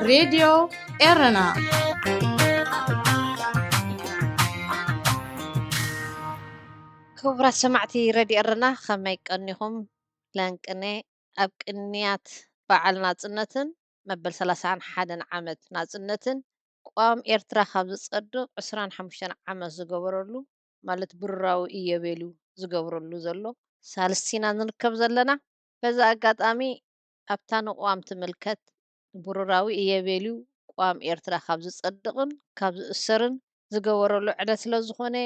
ሬድዮ ኤረና። ክቡራት ሰማዕቲ ሬድዮ ኤረና፣ ከመይ ቀኒኹም? ለንቅነ ኣብ ቅንያት በዓል ናጽነትን መበል ሰላሳን ሓደን ዓመት ናጽነትን፣ ቅዋም ኤርትራ ካብ ዝጸድቕ ዕስራን ሓሙሽተን ዓመት ዝገበረሉ፣ ማለት ብሩራዊ ኢዮቤልዩ ዝገብረሉ ዘሎ ሳልስቲ ኢና ንርከብ ዘለና። በዚ ኣጋጣሚ ኣብታ ንቅዋም ትምልከት ብሩራዊ ኢዮቤልዩ ቅዋም ኤርትራ ካብ ዝጸድቕን ካብ ዝእሰርን ዝገበረሉ ዕለት ስለ ዝኾነ፣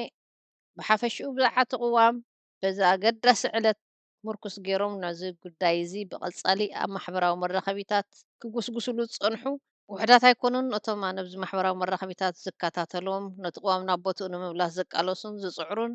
ብሓፈሽኡ ብዛዕባ እቲ ቅዋም በዚ ኣገዳሲ ዕለት ምርኩስ ገይሮም ነዚ ጉዳይ እዚ ብቐጻሊ ኣብ ማሕበራዊ መራኸቢታት ክጉስጉስሉ ዝጸንሑ ውሑዳት ኣይኮኑን። እቶም ኣነ ኣብዚ ማሕበራዊ መራኸቢታት ዝከታተሎም፣ ነቲ ቅዋም ናብ ቦትኡ ንምምላስ ዝቃለሱን ዝጽዕሩን፣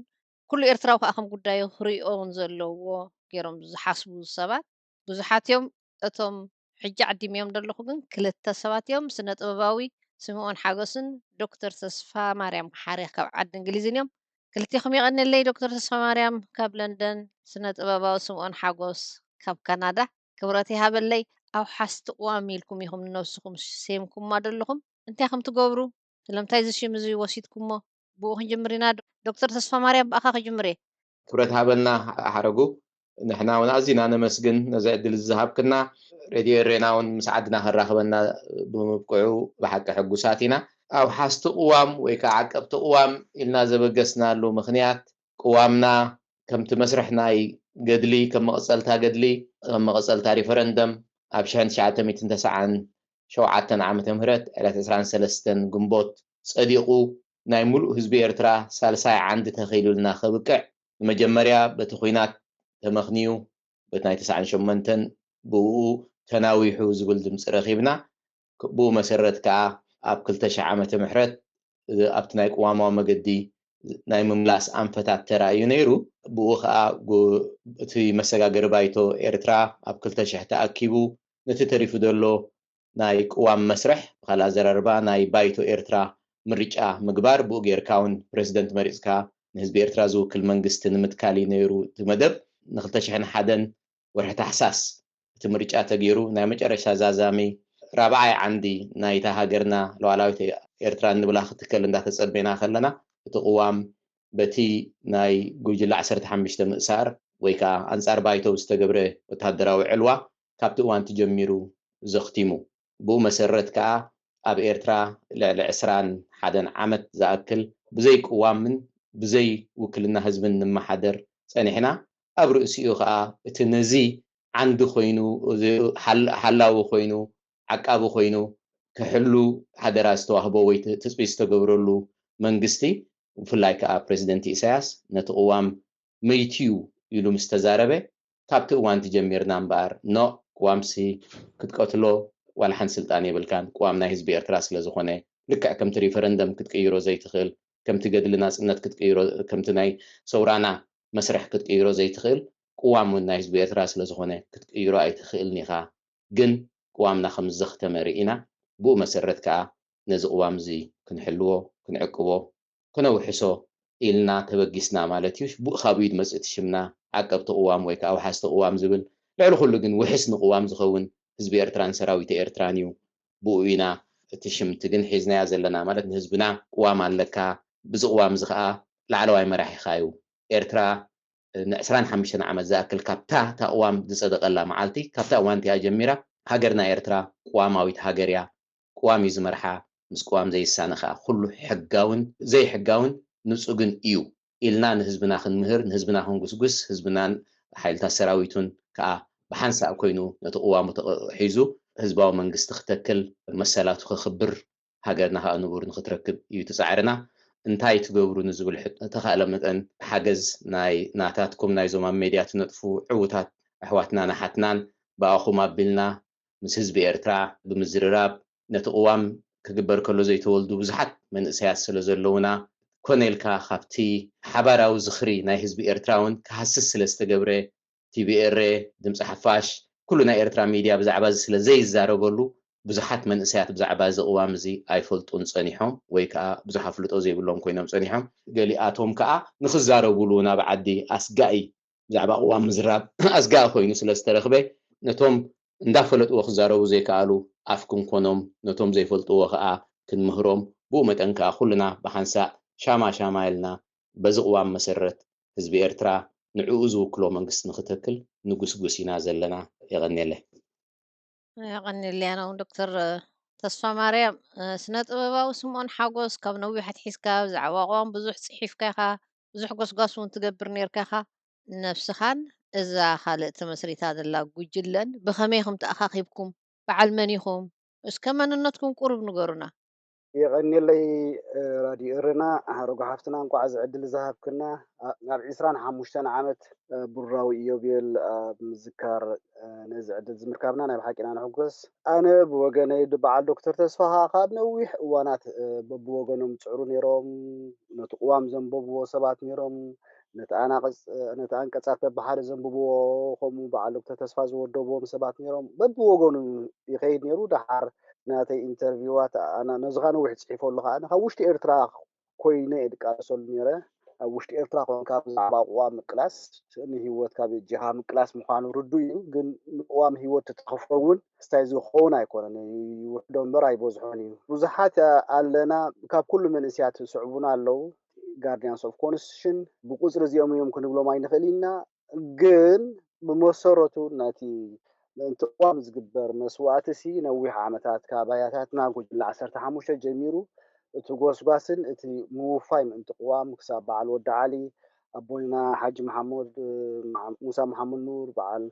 ኩሉ ኤርትራዊ ከኣ ከም ጉዳዩ ክርእዮን ዘለዎ ገይሮም ዝሓስቡ ሰባት ብዙሓት እዮም። እቶም ሕጂ ዓዲመዮም ዘለኹ ግን ክልተ ሰባት እዮም። ስነ ጥበባዊ ስምኦን ሓጎስን ዶክተር ተስፋ ማርያም ሓረ ካብ ዓዲ እንግሊዝን እዮም። ክልቴኹም የቐንየለይ። ዶክተር ተስፋ ማርያም ካብ ለንደን፣ ስነ ጥበባዊ ስምኦን ሓጎስ ካብ ካናዳ። ክብረት ይሃበለይ። ኣውሓስቲ ቅዋም ኢልኩም ኢኹም ንነብስኹም ሰይምኩማ ዘለኹም። እንታይ ከም ትገብሩ፣ ስለምንታይ እዚ ሽም እዚ ወሲድኩሞ? ብኡ ክንጅምር ኢና። ዶክተር ተስፋ ማርያም፣ ብኣኻ ክጅምር እየ። ክብረት ሃበልና ሓረጉ። ንሕና እውን ኣዚና ነመስግን ነዚ ዕድል እዚ ዝሃብክና። ሬድዮ ኤሬና እውን ምስ ዓድና ከራኽበና ብምብቅዑ ብሓቂ ሕጉሳት ኢና። ኣውሓስቲ ቅዋም ወይ ከዓ ዓቀብቲ ቅዋም ኢልና ዘበገስናሉ ምኽንያት፣ ቅዋምና ከምቲ መስርሕ ናይ ገድሊ፣ ከም መቐጸልታ ገድሊ፣ ከም መቐጸልታ ሪፈረንደም፣ ኣብ ሽሕን ትሽዓተ ሚእትን ተስዓን ሸውዓተን ዓመተ ምህረት ዕለት ዕስራን ሰለስተን ግንቦት ጸዲቑ፣ ናይ ሙሉእ ህዝቢ ኤርትራ ሳልሳይ ዓንዲ ተኺሉልና ከብቅዕ፣ ንመጀመርያ በቲ ኲናት ተመኽንዩ፣ በቲ ናይ ተስዓን ሸሞንተን ብኡ ተናዊሑ ዝብል ድምጺ ረኺብና። ብኡ መሰረት ከኣ ኣብ ክልተ ሽሕ ዓመተ ምሕረት ኣብቲ ናይ ቅዋማዊ መገዲ ናይ ምምላስ ኣንፈታት ተራእዩ ነይሩ። ብኡ ከኣ እቲ መሰጋገሪ ባይቶ ኤርትራ ኣብ ክልተ ሽሕ ተኣኪቡ፣ ነቲ ተሪፉ ዘሎ ናይ ቅዋም መስርሕ፣ ብኻልእ ኣዘራርባ ናይ ባይቶ ኤርትራ ምርጫ ምግባር፣ ብኡ ጌርካ እውን ፕረዚደንት መሪጽካ ንህዝቢ ኤርትራ ዝውክል መንግስቲ ንምትካል እዩ ነይሩ እቲ መደብ። ንክልተ ሽሕን ሓደን ወርሒ ታሕሳስ እቲ ምርጫ ተገይሩ፣ ናይ መጨረሻ ዛዛሚ ራብዓይ ዓንዲ ናይታ ሃገርና ሉዓላዊት ኤርትራ እንብላ ክትከል እንዳተጸበና ከለና፣ እቲ ቅዋም በቲ ናይ ጉጅለ ዓሰርተ ሓሙሽተ ምእሳር ወይ ከዓ ኣንጻር ባይቶ ዝተገብረ ወተሃደራዊ ዕልዋ ካብቲ እዋንቲ ጀሚሩ ዘኽቲሙ። ብኡ መሰረት ከኣ ኣብ ኤርትራ ልዕሊ ዕስራን ሓደን ዓመት ዝኣክል ብዘይ ቅዋምን ብዘይ ውክልና ህዝብን ንመሓደር ጸኒሕና። ኣብ ርእሲኡ ከኣ እቲ ነዚ ዓንዲ ኮይኑ፣ እዚ ሓል-፣ ሓላዊ ኮይኑ፣ ዓቃቢ ኮይኑ ክሕሉ ሓደራ ዝተዋህቦ ወይ ት-፣ ትጽቢት ዝተገብረሉ መንግስቲ፣ ብፍላይ ከኣ ፕረዚደንት ኢሳያስ ነቲ ቅዋም መይትዩ ኢሉ ምስ ተዛረበ፣ ካብቲ እዋንቲ ጀሚርና እምበኣር፣ ኖእ፣ ቅዋምሲ ክትቀትሎ ዋላ ሓንቲ ስልጣን የብልካን፣ ቅዋም ናይ ህዝቢ ኤርትራ ስለ ዝኾነ፣ ልክዕ ከምቲ ሪፈረንደም ክትቅይሮ ዘይትኽእል፣ ከምቲ ገድሊ ናጽነት ክትቅይሮ፣ ከምቲ ናይ ሰውራና መስርሕ ክትቅይሮ ዘይትኽእል፣ ቅዋም እውን ናይ ህዝቢ ኤርትራ ስለ ዝኾነ ክትቅይሮ ኣይትኽእልን ኢኻ። ግን ቅዋምና ከም ዘኽተመ ርኢና፣ ብኡ መሰረት ከኣ ነዚ ቅዋም እዚ ክንሕልዎ፣ ክንዕቅቦ፣ ክነውሕሶ ኢልና ተበጊስና ማለት እዩ። ብኡ ካብኡ እዩ ዝመጽእ እቲ ሽምና ዓቀብቲ ቅዋም ወይ ከኣ ኣውሓስቲ ቅዋም ዝብል። ልዕሊ ኩሉ ግን ውሕስ ንቅዋም ዝኸውን ህዝቢ ኤርትራን ሰራዊት ኤርትራን እዩ። ብኡ ኢና እቲ ሽም እቲ ግን ሒዝናያ ዘለና፣ ማለት ንህዝብና ቅዋም ኣለካ፣ ብዚ ቅዋም እዚ ከኣ ላዕለዋይ መራሒኻ እዩ። ኤርትራ ንዕስራን ሓሙሽተን ዓመት ዝኣክል ካብታ እታ ቅዋም ዝጸደቐላ መዓልቲ፣ ካብታ እዋን እቲኣ ጀሚራ ሃገርና ኤርትራ ቅዋማዊት ሃገር እያ። ቅዋም እዩ ዝመርሓ፣ ምስ ቅዋም ዘይሳነ ከኣ ኩሉ ሕጋውን ዘይሕጋውን ንጹግን እዩ ኢልና ንህዝብና ክንምህር፣ ንህዝብና ክንጉስጉስ፣ ህዝብናን ሓይልታት ሰራዊቱን ከኣ ብሓንሳእ ኮይኑ ነቲ ቅዋሙ ተቕ-፣ ሒዙ ህዝባዊ መንግስቲ ክተክል፣ መሰላቱ ከኽብር፣ ሃገርና ከኣ ንቡር ንኽትረክብ እዩ እቲ ጻዕርና። እንታይ ትገብሩ ንዝብል ሕቶ፣ ተኻእለ መጠን ሓገዝ ናይ ናታትኩም፣ ናይዞም ኣብ ሜድያ ትነጥፉ ዕዉታት ኣሕዋትናን ኣሓትናን ብኣኹም ኣቢልና ምስ ህዝቢ ኤርትራ ብምዝርራብ፣ ነቲ ቅዋም ክግበር ከሎ ዘይተወልዱ ብዙሓት መንእሰያት ስለ ዘለዉና፣ ኮነ ኢልካ ካብቲ ሓባራዊ ዝኽሪ ናይ ህዝቢ ኤርትራ እውን ክሃስስ ስለ ዝተገብረ፣ ቲቢኤርኤ፣ ድምፂ ሓፋሽ፣ ኩሉ ናይ ኤርትራ ሚድያ ብዛዕባ እዚ ስለ ዘይዛረበሉ፣ ብዙሓት መንእሰያት ብዛዕባ እዚ ቅዋም እዚ ኣይፈልጡን ጸኒሖም፣ ወይ ከኣ ብዙሕ ኣፍልጦ ዘይብሎም ኮይኖም ጸኒሖም። ገሊኣቶም ከኣ ንኽዛረቡሉ ናብ ዓዲ ኣስጋኢ፣ ብዛዕባ ቅዋም ምዝራብ ኣስጋኢ ኮይኑ ስለ ዝተረኽበ፣ ነቶም እንዳፈለጥዎ ክዛረቡ ዘይከኣሉ ኣፍ ክንኮኖም፣ ነቶም ዘይፈልጥዎ ከኣ ክንምህሮም፣ ብኡ መጠን ከኣ ኩልና ብሓንሳእ ሻማ ሻማ ኢልና በዚ ቅዋም መሰረት ህዝቢ ኤርትራ ንዕኡ ዝውክሎ መንግስቲ ንክተክል ንጉስጉስ ኢና ዘለና። የቐንየለይ። የቐንየለይ። ኣነ እውን ዶክተር ተስፋ ማርያም፣ ስነ ጥበባዊ ስምኦን ሓጎስ፣ ካብ ነዊሕ ኣትሒዝካ ብዛዕባ ቅዋም ብዙሕ ጽሒፍካ ኢኻ፣ ብዙሕ ጎስጓስ እውን ትገብር ነርካ ኢኻ። ነብስኻን እዛ ካልእ ተመስሪታ ዘላ ጉጅለን ብኸመይ ኢኹም ተኣኻኺብኩም? በዓል መን ኢኹም? እስከ መንነትኩም ቁሩብ ንገሩና። የቐንየለይ። ራድዮ ኤረና፣ ሓረጎ ሓፍትና፣ እንቋዕ እዚ ዕድል ዝሃብክና። ናብ ዕስራን ሓሙሽተን ዓመት ብሩራዊ ኢዮቤል ኣብ ምዝካር ነዚ ዕድል ዝምርካብና ናይ ብሓቂና ንሕጎስ። ኣነ ብወገነይ፣ በዓል ዶክተር ተስፋ ከዓ ካብ ነዊሕ እዋናት በብወገኖም ዝፅዕሩ ነይሮም፣ ነቲ ቅዋም ዘንበብዎ ሰባት ነይሮም፣ ነቲ ኣንቀፃት በብሓደ ዘንብብዎ፣ ከምኡ በዓል ዶክተር ተስፋ ዝወደብዎም ሰባት ነይሮም። በብወገኑ ይኸይድ ነይሩ። ደሓር ናተይ ኢንተርቪዋት ነዚ ከዓ ነዊሕ ፅሒፈሉ ከዓ ካብ ውሽጢ ኤርትራ ኮይነ እየ ዝቃለሰሉ ነይረ። ኣብ ውሽጢ ኤርትራ ኮንካ ብዛዕባ ቅዋም ምቅላስ ንህይወትካ በጂኻ ምቅላስ ምዃኑ ርዱእ እዩ። ግን ንቅዋም ህይወት ተተኸፍሎ እውን ክስታይ ዝኸውን ኣይኮነን። ይውሕዶ እምበር ኣይበዝሖን እዩ። ብዙሓት ኣለና፣ ካብ ኩሉ መንእስያት ዝስዕቡና ኣለዉ። ጋርዲያንስ ኦፍ ኮንስቲቱሽን ብቁፅሪ እዚኦም እዮም ክንብሎም ኣይንኽእል ኢና። ግን ብመሰረቱ ነቲ ምእንቲ ቅዋም ዝግበር መስዋእቲ ሲ ነዊሕ ዓመታት ካብ ኣያታትና ጉጅለ ዓሰርተ ሓሙሽተ ጀሚሩ እቲ ጎስጓስን እቲ ምውፋይ ምእንቲ ቅዋም ክሳብ በዓል ወዲ ዓሊ ኣቦና ሓጂ መሓመድ ሙሳ መሓመድ ኑር በዓል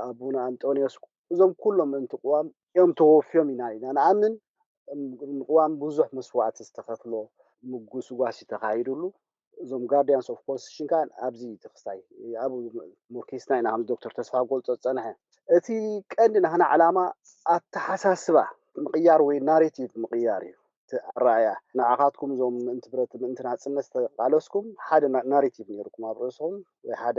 ኣቡነ ኣንጦንዮስ እዞም ኩሎም ምእንቲ ቅዋም እዮም ተወፍዮም ኢና ኢና ንኣምን። ንቅዋም ብዙሕ መስዋእቲ ዝተኸፍሎ ምጉስጓስ እዩ ተኻይዱሉ። እዞም ጋርዲያንስ ኦፍ ኮንስቲቱሽን ከዓ ኣብዚ ተክስታይ ኣብ ሞርኬስና ኢና ከም ዶክተር ተስፋ ጎልፆ ዝፀንሐ። እቲ ቀንዲ ናህና ዕላማ ኣተሓሳስባ ምቕያር ወይ ናሬቲቭ ምቕያር እዩ። ኣረኣያ ንዓኻትኩም እዞም ምእንቲ ብረት ምእንቲ ናፅነት ዝተቃለስኩም ሓደ ናሬቲቭ ነይርኩም ኣብ ርእስኹም ወይ ሓደ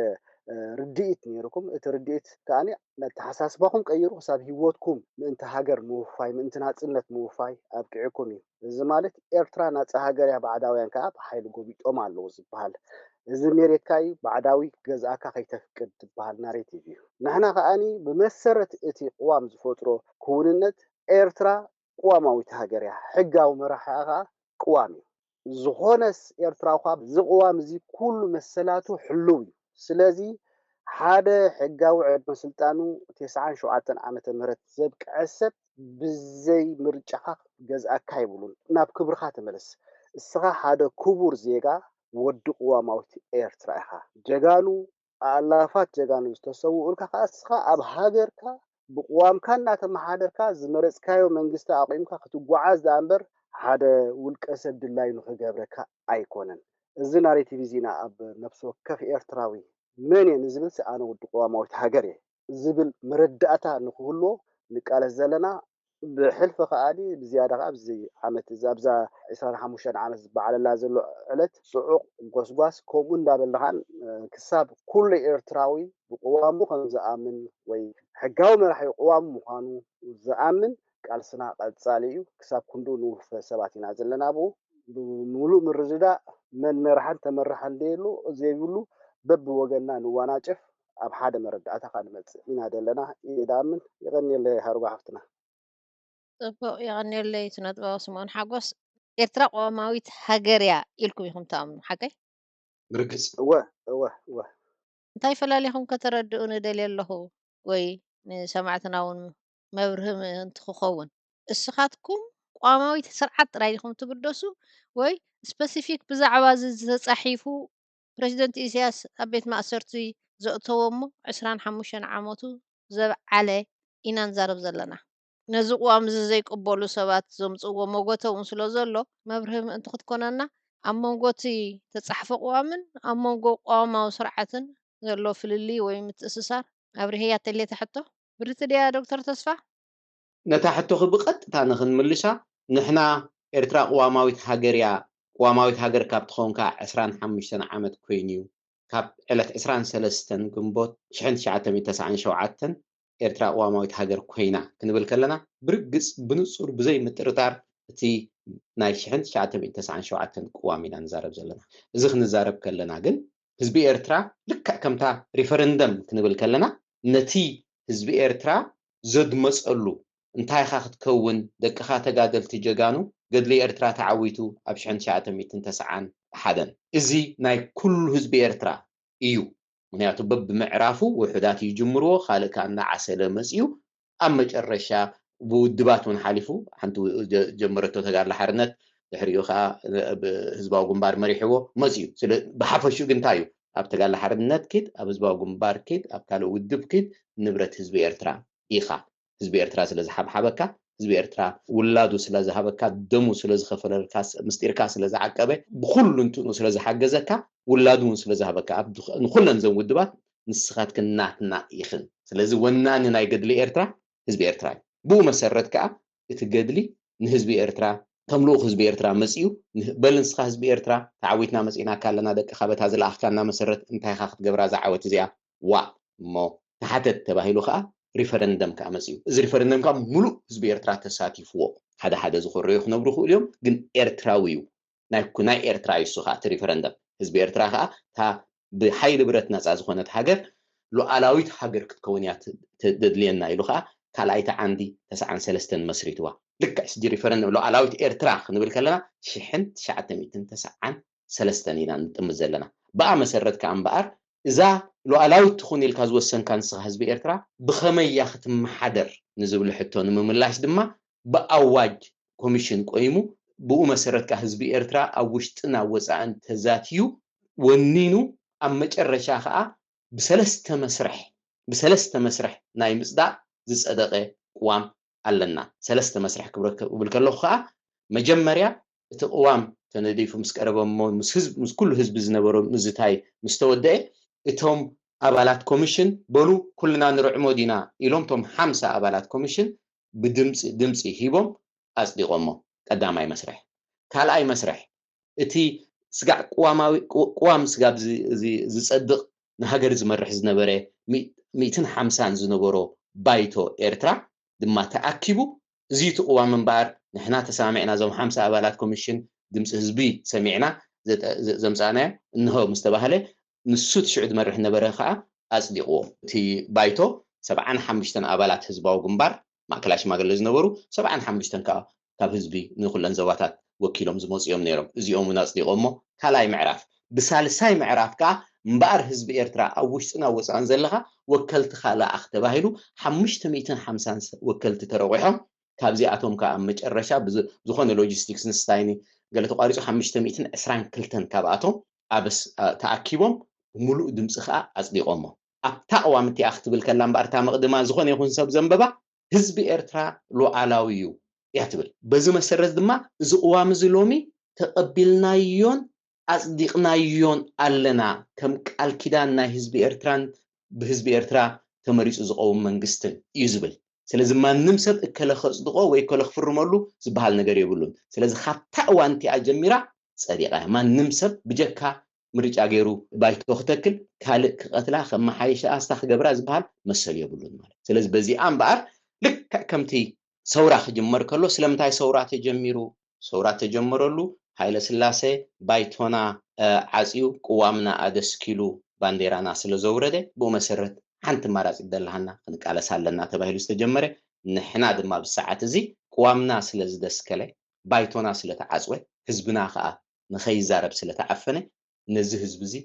ርድኢት ነይርኩም። እቲ ርድኢት ከዓ ነተሓሳስባኹም ቀይሩ ክሳብ ህይወትኩም ምእንቲ ሃገር ምውፋይ ምእንቲ ናፅነት ምውፋይ ኣብቂዕኩም እዩ። እዚ ማለት ኤርትራ ናፃ ሃገር እያ ባዕዳውያን ከዓ ብሓይሊ ጎቢጦም ኣለዉ ዝበሃል። እዚ ሜሬትካ እዩ ባዕዳዊ ክገዝኣካ ከይተፍቅድ ዝበሃል ናሬቲቭ እዩ። ንሕና ከዓኒ ብመሰረት እቲ ቅዋም ዝፈጥሮ ክውንነት ኤርትራ ቅዋማዊት ሃገር እያ። ሕጋዊ መራሒኣ ከዓ ቅዋም እዩ። ዝኾነስ ኤርትራዊ ከዓ እዚ ቅዋም እዚ ኩሉ መሰላቱ ሕሉው እዩ። ስለዚ ሓደ ሕጋዊ ዕድመ ስልጣኑ ተስዓን ሸውዓተን ዓመተ ምህረት ዘብቅዐ ሰብ ብዘይ ምርጫኻ ገዝኣካ ይብሉን። ናብ ክብርኻ ተመለስ። እስኻ ሓደ ክቡር ዜጋ ወዲ ቅዋማዊት ኤርትራ ኢኻ። ጀጋኑ ኣእላፋት ጀጋኑ ዝተሰውኡልካ ከዓ እስኻ ኣብ ሃገርካ ብቅዋምካ እናተመሓደርካ ዝመረፅካዮ መንግስቲ ኣቂምካ ክትጓዓዝ ደኣ እምበር ሓደ ውልቀ ሰብ ድላዩ ንክገብረካ ኣይኮነን። እዚ ናሬቲቭ እዚና ኣብ ነፍሲ ወከፍ ኤርትራዊ መን እየ ንዝብል ሲ ኣነ ውዲ ቅዋማዊት ሃገር እየ ዝብል መረዳእታ ንክህልዎ ንቃለስ ዘለና። ብሕልፊ ከኣ ብዝያዳ ከኣ ኣብዚ ዓመት እዚ ኣብዛ ዕስራን ሓሙሽተን ዓመት ዝበዓለላ ዘሎ ዕለት ጽዑቕ ጎስጓስ ከምኡ እንዳበልና ከኣ ክሳብ ኩሉ ኤርትራዊ ብቅዋሙ ከም ዝኣምን ወይ ሕጋዊ መራሒ ቅዋሙ ምዃኑ ዝኣምን ቃልስና ቀጻሊ እዩ። ክሳብ ክንድኡ ንውፈ ሰባት ኢና ዘለና። ብኡ ብምሉእ ምርድዳእ መን መራሕን ተመራሕን ዘይብሉ በብወገንና ንዋናጨፍ ኣብ ሓደ መረዳእታ ከኣ ንመጽእ ኢና ዘለና ኢለ ዝኣምን። የቐንየለይ ሓርጎ ሓፍትና። ጽቡቕ፣ የቐንየለይ ስነ ጥበባዊ ስምኦን ሓጎስ። ኤርትራ ቅዋማዊት ሃገር እያ ኢልኩም ኢኹም ትኣምኑ፣ ሓቀይ? ብርግጽ። እወ እወ እወ። እንታይ ፈላሊኹም ከተረድኡኒ ደልየ ኣለኹ፣ ወይ ንሰማዕትና እውን መብርሂ ምእንቲ ክኸውን። እስኻትኩም ቅዋማዊት ስርዓት ጥራይ ዲኹም ትግደሱ፣ ወይ ስፐሲፊክ ብዛዕባ እዚ ዝተጻሒፉ ፕረዚደንት ኢሳያስ ኣብ ቤት ማእሰርቲ ዘእተዎ እሞ ዕስራን ሓሙሽተን ዓመቱ ዘብዓለ ኢና ንዛረብ ዘለና። ነዚ ቅዋም እዚ ዘይቅበሉ ሰባት ዘምጽእዎ መጎተ እውን ስለ ዘሎ መብርሂ ምእንቲ ክትኮነና ኣብ መንጎ እቲ ተጻሕፈ ቅዋምን ኣብ መንጎ ቅዋማዊ ስርዓትን ዘሎ ፍልልይ ወይ ምትእስሳር ኣብርህያ ተሌታ ሕቶ። ብርግጽ ድያ ዶክተር ተስፋ? ነታ ሕቶኺ ብቐጥታ ንኽንምልሳ ንሕና ኤርትራ ቅዋማዊት ሃገር እያ። ቅዋማዊት ሃገር ካብ ትኸውን ከዓ ዕስራን ሓሙሽተን ዓመት ኮይኑ እዩ። ካብ ዕለት ዕስራን ሰለስተን ግንቦት ሽሕን ትሽዓተ ሚእትን ተስዓን ሸውዓተን ኤርትራ ቅዋማዊት ሃገር ኮይና ክንብል ከለና ብርግጽ ብንጹር ብዘይ ምጥርጣር እቲ ናይ ሽሕን ትሽዓተ ሚእትን ተስዓን ሸውዓተን ቅዋም ኢና ንዛረብ ዘለና። እዚ ክንዛረብ ከለና ግን ህዝቢ ኤርትራ ልክዕ ከምታ ሪፈረንደም ክንብል ከለና ነቲ ህዝቢ ኤርትራ ዘድመጸሉ እንታይ ኢኻ ክትከውን? ደቅኻ ተጋደልቲ ጀጋኑ፣ ገድሊ ኤርትራ ተዓዊቱ ኣብ ሽሕን ትሽዓተ ሚእትን ተስዓን ሓደን። እዚ ናይ ኩሉ ህዝቢ ኤርትራ እዩ። ምኽንያቱ በብምዕራፉ ውሑዳት ይጅምርዎ፣ ካልእ ከኣ እናዓሰለ መጺኡ ኣብ መጨረሻ ብውድባት እውን ሓሊፉ ሓንቲ ጀመረቶ ተጋድሎ ሓርነት፣ ድሕሪኡ ከዓ ብህዝባዊ ግንባር መሪሕዎ መፅዩ። ብሓፈሽኡ ግን እንታይ እዩ? ኣብ ተጋድሎ ሓርነት ኪድ፣ ኣብ ህዝባዊ ግንባር ኪድ፣ ኣብ ካልእ ውድብ ኪድ፣ ንብረት ህዝቢ ኤርትራ ኢኻ። ህዝቢ ኤርትራ ስለ ዝሓብሓበካ፣ ህዝቢ ኤርትራ ውላዱ ስለ ዝሃበካ፣ ደሙ ስለ ዝኸፈለልካ፣ ምስጢርካ ስለ ዝዓቀበ፣ ብኩሉ እንትኑ ስለ ዝሓገዘካ፣ ውላዱ እውን ስለ ዝሃበካ፣ ንኩለን ዘን ውድባት ንስኻትክን ናትና ኢኽን። ስለዚ ወናኒ ናይ ገድሊ ኤርትራ ህዝቢ ኤርትራ እዩ። ብኡ መሰረት ከዓ እቲ ገድሊ ንህዝቢ ኤርትራ ከም ልኡኽ ህዝቢ ኤርትራ መፂኡ፣ በል ንስኻ ህዝቢ ኤርትራ፣ ተዓዊትና መፂእናካ ኣለና፣ ደቅኻ በታ ዝለኣኽካና መሰረት እንታይ ኢኻ ክትገብራ እዛ ዓወት እዚኣ? ዋእ እሞ ተሓተት ተባሂሉ ከዓ ሪፈረንደም ከዓ መፂኡ። እዚ ሪፈረንደም ከዓ ሙሉእ ህዝቢ ኤርትራ ተሳቲፍዎ። ሓደ ሓደ ዝኾረዩ ክነብሩ ይኽእሉ እዮም፣ ግን ኤርትራዊ እዩ። ናይ ናይ ኤርትራ እዩ እሱ ከዓ እቲ ሪፈረንደም። ህዝቢ ኤርትራ ከዓ እታ ብሓይሊ ብረት ነፃ ዝኾነት ሃገር ሉዓላዊት ሃገር ክትከውን እያ ተደድልየና ኢሉ ከዓ ካልኣይቲ ዓንዲ ተስዓን ሰለስተን መስሪትዋ። ልክዕ ሕጂ ሪፈረንደም ሉዓላዊት ኤርትራ ክንብል ከለና ሽሕን ትሽዓተ ሚእትን ተስዓን ሰለስተን ኢና ንጥምት ዘለና። ብኣ መሰረት ከዓ እምበኣር እዛ ሉዓላዊት ትኹን ኢልካ ዝወሰንካ ንስኻ ህዝቢ ኤርትራ ብኸመይ እያ ክትመሓደር ንዝብል ሕቶ ንምምላሽ ድማ ብኣዋጅ ኮሚሽን ቆይሙ፣ ብኡ መሰረት ከዓ ህዝቢ ኤርትራ ኣብ ውሽጥን ኣብ ወፃእን ተዛትዩ ወኒኑ፣ ኣብ መጨረሻ ከዓ ብሰለስተ መስርሕ ብሰለስተ መስርሕ ናይ ምፅዳቕ ዝፀደቐ ቅዋም ኣለና። ሰለስተ መስርሕ ክብል ከለኹ ከዓ መጀመርያ እቲ ቅዋም ተነዲፉ ምስ ቀረበ እሞ ምስ ህዝብ ምስ ኩሉ ህዝቢ ዝነበሮ ምዝታይ ምስ ተወደአ እቶም ኣባላት ኮሚሽን በሉ ኩልና ንርዕሞ ዲና ኢሎም እቶም ሓምሳ ኣባላት ኮሚሽን ብድምፂ ድምፂ ሂቦም ኣፅዲቖሞ። ቀዳማይ መስርሕ። ካልኣይ መስርሕ እቲ ስጋዕ ቅዋማዊ ቅዋም ስጋብ ዝፀድቕ ንሃገር ዝመርሕ ዝነበረ ሚእትን ሓምሳን ዝነበሮ ባይቶ ኤርትራ ድማ ተኣኪቡ እዚ እቲ ቅዋም እምበኣር ንሕና ተሰማሚዕና እዞም ሓምሳ ኣባላት ኮሚሽን ድምፂ ህዝቢ ሰሚዕና ዘምፃእናዮ እንሆ ምስ ተባህለ ንሱ እቲ ሽዑ ዝመርሕ ነበረ ከዓ ኣፅዲቕዎ። እቲ ባይቶ ሰብዓን ሓሙሽተን ኣባላት ህዝባዊ ግንባር ማእከላይ ሽማግለ ዝነበሩ ሰብዓን ሓሙሽተን ከዓ ካብ ህዝቢ ንኩለን ዞባታት ወኪሎም ዝመፁ እዮም ነይሮም። እዚኦም እውን ኣፅዲቖሞ ካልኣይ ምዕራፍ። ብሳልሳይ ምዕራፍ ከዓ እምበኣር ህዝቢ ኤርትራ ኣብ ውሽጥን ኣብ ወፃእን ዘለኻ ወከልትኻ ለኣኽ ተባሂሉ ሓሙሽተ ሚእትን ሓምሳን ወከልቲ ተረቑሖም ካብዚኣቶም ከዓ ኣብ መጨረሻ ዝኾነ ሎጂስቲክስ ንስታይኒ ገለ ተቋሪፁ ሓሙሽተ ሚእትን ዕስራን ክልተን ካብኣቶም ኣብ ተኣኪቦም ብምሉእ ድምፂ ከዓ ኣፅዲቖሞ። ኣብታ ቅዋም እቲኣ ክትብል ከላ እምበኣር እታ መቕድማ ዝኾነ ይኹን ሰብ ዘንበባ ህዝቢ ኤርትራ ሉዓላዊ እዩ እያ ትብል። በዚ መሰረት ድማ እዚ ቅዋም እዚ ሎሚ ተቐቢልናዮን ኣፅዲቕናዮን ኣለና ከም ቃል ኪዳን ናይ ህዝቢ ኤርትራን ብህዝቢ ኤርትራ ተመሪፁ ዝቐውም መንግስትን እዩ ዝብል። ስለዚ ማንም ሰብ እከለ ከፅድቆ ወይ እከለ ክፍርመሉ ዝበሃል ነገር የብሉን። ስለዚ ካብታ እዋን እቲኣ ጀሚራ ፀዲቓ እያ። ማንም ሰብ ብጀካ ምርጫ ገይሩ ባይቶ ክተክል ካልእ ክቐትላ ከመሓይሻ ኣስታ ክገብራ ዝበሃል መሰል የብሉን ማለት። ስለዚ በዚኣ እምበኣር ልክዕ ከምቲ ሰውራ ክጅመር ከሎ ስለምንታይ ሰውራ ተጀሚሩ? ሰውራ ተጀመረሉ ሃይለ ስላሴ ባይቶና ዓፅዩ ቅዋምና ኣደስኪሉ ባንዴራና ስለ ዘውረደ ብኡ መሰረት ሓንቲ ኣማራፂት ደላሃና ክንቃለስ ኣለና ተባሂሉ ዝተጀመረ ንሕና ድማ ብሰዓት እዚ ቅዋምና ስለ ዝደስከለ ባይቶና ስለ ተዓፅወ ህዝብና ከዓ ንኸይዛረብ ስለ ተዓፈነ ነዚ ህዝቢ እዚ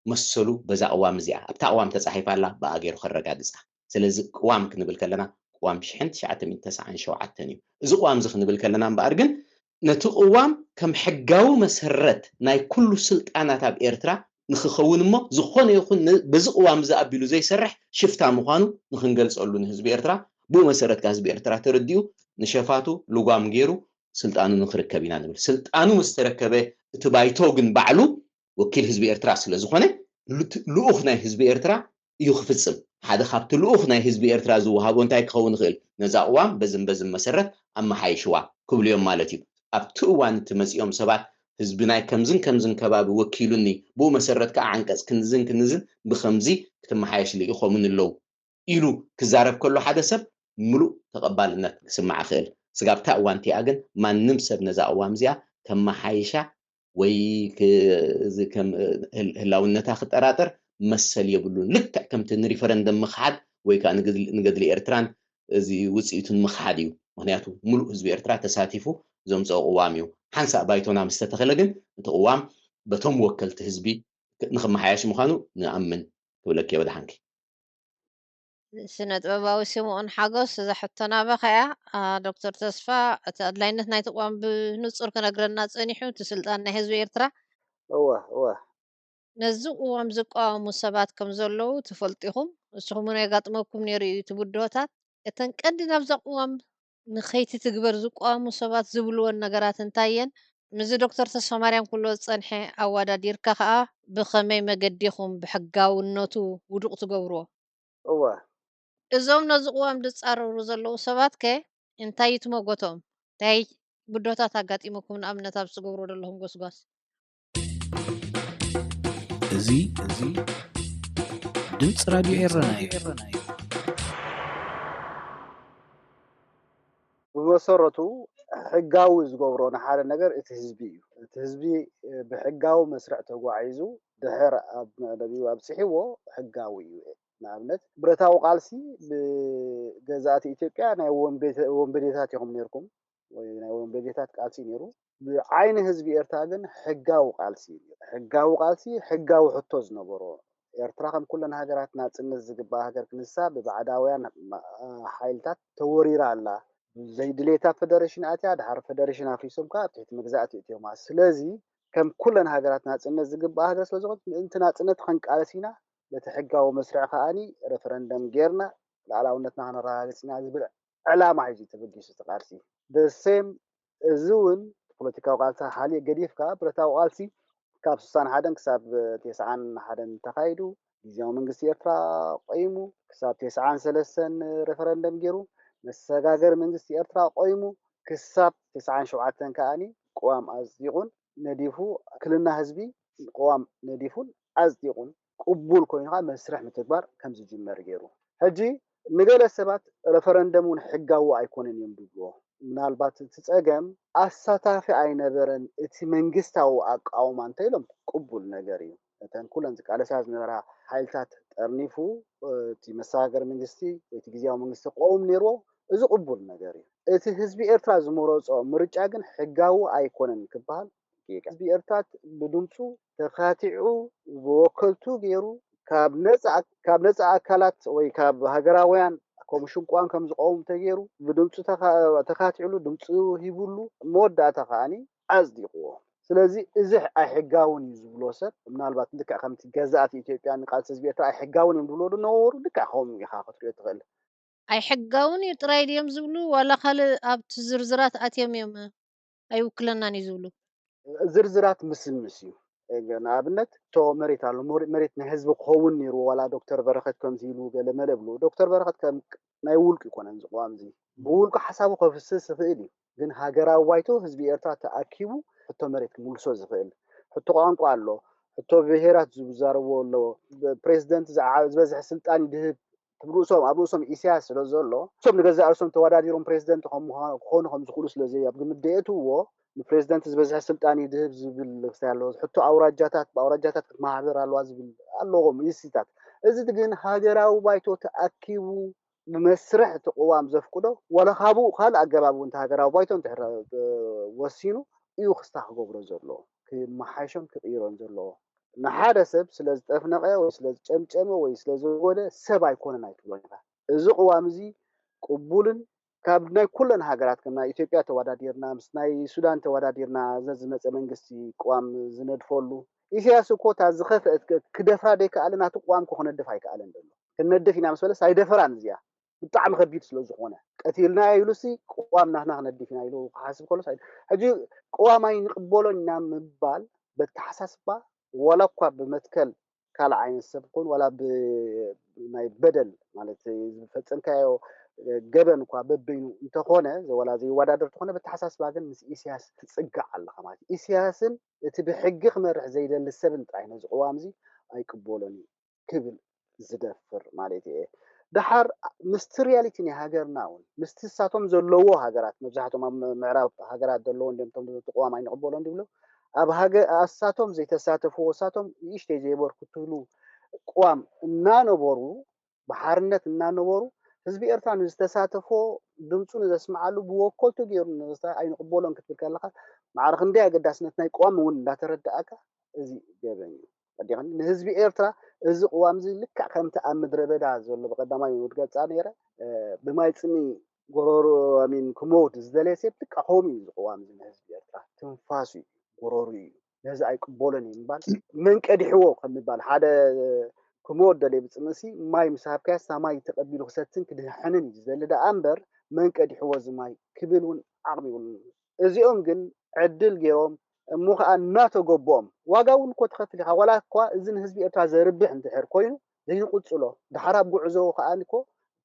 መሰሉ በዛ ቅዋም እዚኣ ኣብታ ቅዋም ተፃሒፋ ኣላ ብኣ ገይሩ ከረጋግፃ። ስለዚ ቅዋም ክንብል ከለና ቅዋም ሽሕን ትሽዓተ ሚእትን ተስዓን ሸውዓተን እዩ። እዚ ቅዋም እዚ ክንብል ከለና እምበኣር ግን ነቲ ቅዋም ከም ሕጋዊ መሰረት ናይ ኩሉ ስልጣናት ኣብ ኤርትራ ንክኸውን እሞ ዝኾነ ይኹን በዚ ቅዋም እዚ ኣቢሉ ዘይሰርሕ ሽፍታ ምዃኑ ንክንገልፀሉ ንህዝቢ ኤርትራ ብኡ መሰረት ከ ህዝቢ ኤርትራ ተረዲኡ ንሸፋቱ ልጓም ገይሩ ስልጣኑ ንክርከብ ኢና ንብል። ስልጣኑ ምስ ተረከበ እቲ ባይቶ ግን ባዕሉ ወኪል ህዝቢ ኤርትራ ስለ ዝኾነ ልኡኽ ናይ ህዝቢ ኤርትራ እዩ ክፍጽም። ሓደ ካብቲ ልኡኽ ናይ ህዝቢ ኤርትራ ዝወሃቦ እንታይ ክኸውን ይኽእል? ነዛ ቅዋም በዝን በዝን መሰረት ኣመሓይሽዋ ክብሉ እዮም ማለት እዩ። ኣብቲ እዋን እቲ መጺኦም ሰባት ህዝቢ ናይ ከምዝን ከምዝን ከባቢ ወኪሉኒ፣ ብኡ መሰረት ከዓ ዓንቀጽ ክንዝን ክንዝን ብኸምዚ ክትመሓየሽሉ ኢኾምን ኣለዉ ኢሉ ክዛረብ ከሎ ሓደ ሰብ ምሉእ ተቐባልነት ክስማዕ ይኽእል። ስጋብ እታ እዋን እቲኣ ግን ማንም ሰብ ነዛ ቅዋም እዚኣ ከመሓይሻ ወይ ህላውነታ ክጠራጠር መሰል የብሉን። ልክዕ ከምቲ ንሪፈረንደም ምኽሓድ ወይ ከዓ ንገድሊ ኤርትራን እዚ ውፅኢቱን ምኽሓድ እዩ። ምኽንያቱ ምሉእ ህዝቢ ኤርትራ ተሳቲፉ ዘምፅኦ ቅዋም እዩ። ሓንሳእ ባይቶና ምስ ተተኸለ ግን እቲ ቅዋም በቶም ወከልቲ ህዝቢ ንክመሓየሽ ምዃኑ ንኣምን ክብለኪ ወድሓንኪ። ስነ ጥበባዊ ስምኦን ሓጎስ፣ እዛ ሕቶ ናባኻ እያ። ዶክተር ተስፋ፣ እቲ ኣድላይነት ናይቲ ቅዋም ብንጹር ክነግረና ጸኒሑ፣ እቲ ስልጣን ናይ ህዝቢ ኤርትራ። እወ እወ ነዚ ቅዋም ዝቃወሙ ሰባት ከም ዘለዉ ትፈልጡ ኢኹም። ንስኹም እውን የጋጥመኩም ነይሩ እዩ እቲ ብድሆታት። እተን ቀንዲ ናብዛ ቅዋም ንኸይትትግበር ዝቃወሙ ሰባት ዝብልወን ነገራት እንታይ እየን? ምስዚ ዶክተር ተስፋማርያም ክብሎ ዝጸንሐ ኣወዳዲርካ ከኣ ብኸመይ መገዲ ኢኹም ብሕጋውነቱ ውዱቕ ትገብርዎ? እወ እዞም ነዚ ቅዋም ዝጻረሩ ዘለዉ ሰባት ከ እንታይ እዩ ትመጎቶም? እንታይ ብድሆታት ኣጋጢሙኩም ንኣብነት ኣብዚ ትገብርዎ ዘለኹም ጎስጓስ? እዚ እዚ ድምፂ ራድዮ ኤረና እዩ። ብመሰረቱ ሕጋዊ ዝገብሮ ንሓደ ነገር እቲ ህዝቢ እዩ። እቲ ህዝቢ ብሕጋዊ መስርዕ ተጓዒዙ ድሕር ኣብ መዕለቢኡ ኣብፅሕዎ ሕጋዊ እዩ። ንኣብነት ብረታዊ ቃልሲ ብገዛእቲ ኢትዮጵያ ናይ ወንበዴታት ኢኹም ነርኩም ወይ ናይ ወንበዴታት ቃልሲ ነይሩ። ብዓይኒ ህዝቢ ኤርትራ ግን ሕጋዊ ቃልሲ እዩ። ሕጋዊ ቃልሲ ሕጋዊ ሕቶ ዝነበሮ ኤርትራ ከም ኩለን ሃገራት ናጽነት ዝግባእ ሃገር ክንሳ ብባዕዳውያን ሓይልታት ተወሪራ ኣላ። ዘይድሌታ ፈደሬሽን ኣትያ ድሓር ፈደሬሽን ኣፍሪሶም ከዓ ኣብ ትሕቲ መግዛእቲ እትዮማ። ስለዚ ከም ኩለን ሃገራት ናጽነት ዝግባእ ሃገር ስለዝኾነት ምእንቲ ናጽነት ክንቃለስ ኢና። በቲ ሕጋዊ መስርዕ ከዓኒ ሬፈረንደም ጌርና ላዕላውነትና ከነረጋግጽ ኢና ዝብል ዕላማ ሒዙ ተበጊሱ እቲ ቃልሲ። ደሴም እዚ እውን ፖለቲካዊ ቃልሲ ሓልዮ ገዲፍካ ብረታዊ ቃልሲ ካብ ስሳን ሓደን ክሳብ ተስዓን ሓደን ተኻይዱ ግዜያዊ መንግስቲ ኤርትራ ቆይሙ ክሳብ ተስዓን ሰለስተን ሬፈረንደም ገይሩ መሰጋገሪ መንግስቲ ኤርትራ ቆይሙ ክሳብ ተስዓን ሸውዓተን ከዓኒ ቅዋም ኣጽዲቑን ነዲፉ ክልና ህዝቢ ቅዋም ነዲፉን ኣጽዲቑን ቅቡል ኮይኑ ከዓ መስርሕ ምትግባር ከም ዝጅመር ገይሩ። ሕጂ ንገለ ሰባት ሬፈረንደም እውን ሕጋዊ ኣይኮነን እዮም ዝብልዎ። ምናልባት እቲ ጸገም ኣሳታፊ ኣይነበረን እቲ መንግስታዊ ኣቃውማ እንተኢሎም ቅቡል ነገር እዩ። እተን ኩለን ዝቃለሳ ዝነበራ ሓይልታት ጠርኒፉ እቲ መሰጋገሪ መንግስቲ ወይ እቲ ግዜያዊ መንግስቲ ክቆውም ነይርዎ። እዚ ቅቡል ነገር እዩ። እቲ ህዝቢ ኤርትራ ዝመረጾ ምርጫ ግን ሕጋዊ ኣይኮነን ክበሃል ይግባእ። ህዝቢ ኤርትራ ብድምፁ ተኻቲዑ ብወከልቱ ገይሩ ካብ ነፃ ካብ ነፃ ኣካላት ወይ ካብ ሃገራውያን ኮሚሽን ቅዋም ከም ዝቀውም ተገይሩ ብድምፁ ተኻ- ተኻቲዕሉ ድምፁ ሂቡሉ መወዳእታ ከዓኒ ኣጽዲቕዎ። ስለዚ እዚ ኣይሕጋውን እዩ ዝብሎ ሰብ ምናልባት ልክዕ ከምቲ ገዛእቲ ኢትዮጵያ ንቃልሲ ህዝቢ ኤርትራ ኣይሕጋውን እዮም ዝብሎ ዝነበሩ ልክዕ ከምኡ ኢኻ ክትሪኦ ትኽእል። ኣይሕጋውን እዩ ጥራይ ድዮም ዝብሉ ዋላ ካልእ ኣብቲ ዝርዝራት ኣትዮም እዮም ኣይውክለናን እዩ ዝብሉ? ዝርዝራት ምስምስ እዩ። ንኣብነት እቶ መሬት ኣሎ መሬት ናይ ህዝቢ ክኸውን ነይሩ ዋላ ዶክተር በረኸት ከምዚ ኢሉ ገለ መለ ብሉ ዶክተር በረኸት ከም ናይ ውልቁ ይኮነን ዝቅዋም እዚ ብውልቁ ሓሳቡ ከፍስስ ይኽእል እዩ። ግን ሃገራዊ ባይቶ ህዝቢ ኤርትራ ተኣኪቡ ሕቶ መሬት ክምልሶ ዝኽእል ሕቶ ቋንቋ ኣሎ ሕቶ ብሄራት ዝዛረብዎ ኣለዎ። ፕሬዚደንት ዝበዝሐ ስልጣን ይድህብ ትብርእሶም ኣብ ርእሶም ኢሳያስ ስለ ዘሎ እሶም ንገዛእ ርእሶም ተወዳዲሮም ፕሬዚደንት ክኾኑ ከም ዝኽእሉ ስለዘይ ኣብ ግምት ደየእትዎ ንፕሬዚደንት ዝበዝሐ ስልጣን ይድህብ ዝብል ክስታይ ኣለዎ። ሕቶ ኣውራጃታት ብኣውራጃታት ክትመሓደር ኣለዋ ዝብል ኣለዎም ይስታት። እዚ ግን ሃገራዊ ባይቶ ተኣኪቡ ብመስርሕ እቲ ቅዋም ዘፍቅዶ ዋላ ካብኡ ካልእ ኣገባብ እውን ሃገራዊ ባይቶ እንድሕር ወሲኑ እዩ ክስታ ክገብሮ ዘለዎ ክመሓይሾን ክቕይሮን ዘለዎ። ንሓደ ሰብ ስለ ዝጠፍነቐ ወይ ስለ ዝጨምጨመ ወይ ስለ ዘጎደ ሰብ ኣይኮነን ኣይትብሎን ኢኻ። እዚ ቅዋም እዚ ቅቡልን ካብ ናይ ኩለን ሃገራት ከም ናይ ኢትዮጵያ ተወዳዲርና ምስ ናይ ሱዳን ተወዳዲርና ዘዝመፀ መንግስቲ ቅዋም ዝነድፈሉ ኢሳያስ እኮ እታ ዝኸፍአት ክደፍራ ደይከኣለ ናቱ ቅዋም እኮ ክነድፍ ኣይከኣለን ዘሎ። ክንነድፍ ኢና ምስ በለስ ኣይደፈራን እዚኣ ብጣዕሚ ከቢድ ስለ ዝኾነ ቀቲልና ኢሉሲ ቅዋም ናትና ክነድፍ ኢና ኢሉ ክሓስብ ከሎስ ሕጂ ቅዋም ኣይንቅበሎን ኢና ምባል በተሓሳስባ ዋላ እኳ ብመትከል ካልእ ዓይነት ሰብ ክኾን ዋላ ናይ በደል ማለት ዝፈጸምካዮ ገበን እኳ በበይኑ እንተኾነ ዋላ ዘይወዳደር ተኾነ በተሓሳስባ ግን ምስ ኢሳያስ ትጽጋዕ ኣለኻ ማለት ኢሳያስን እቲ ብሕጊ ክመርሕ ዘይደሊ ሰብን ጥራይ ነዚ ቅዋም እዚ ኣይቅበሎን እዩ ክብል ዝደፍር ማለት እየ። ደሓር ምስቲ ሪያሊቲ ናይ ሃገርና እውን ምስቲ እሳቶም ዘለዎ ሃገራት መብዛሕቶም ኣብ ምዕራብ ሃገራት ዘለዎ እንዲም ቶም ቅዋም ኣይንቕበሎን ዝብሉ ኣብ ሃገር እሳቶም ዘይተሳተፍዎ እሳቶም ንእሽተይ ዘየበርክትሉ ቅዋም እናነበሩ ብሓርነት እናነበሩ ህዝቢ ኤርትራ ንዝተሳተፎ ድምፁ ንዘስምዓሉ ብወከልቱ ገይሩ ንዝተ ኣይንቕበሎን ክትብል ከለኻ ማዕረ ክንደይ ኣገዳስነት ናይ ቅዋም እውን እንዳተረዳእካ እዚ ገበን እዩ። ቀዲኻ ንህዝቢ ኤርትራ እዚ ቅዋም እዚ ልክዕ ከምቲ ኣብ ምድረ በዳ ዘሎ ብቐዳማይ ውድገጻ ነይረ ብማይ ፅሚ ጎሮሮ ሚን ክመውት ዝደለየ ሰብ ልክዕ ከምኡ እዩ እዚ ቅዋም እዚ ንህዝቢ ኤርትራ ትንፋሱ እዩ፣ ጎሮሩ እዩ። ነዚ ኣይቅበሎን እዩ ምባል መን ቀዲሕዎ ከምባል ሓደ ክመወት ደልየ ብፅምእሲ ማይ ምስ ሃብካያ ሳማይ ተቐቢሉ ክሰትን ክድሕንን እዩ ዝደሊ ደኣ እምበር መን ቀዲሕዎ እዚ ማይ ክብል እውን ዓቕሚ ይብሉን። እዚኦም ግን ዕድል ገይሮም እሞ ከዓ እናተገቦም ዋጋ እውን እኮ ትኸፍል ኢኻ። ዋላ እኳ እዚ ንህዝቢ ኤርትራ ዘርብሕ እንድሕር ኮይኑ ዘይንቕፅሎ ድሓር ኣብ ጉዕዞ ከዓ እኮ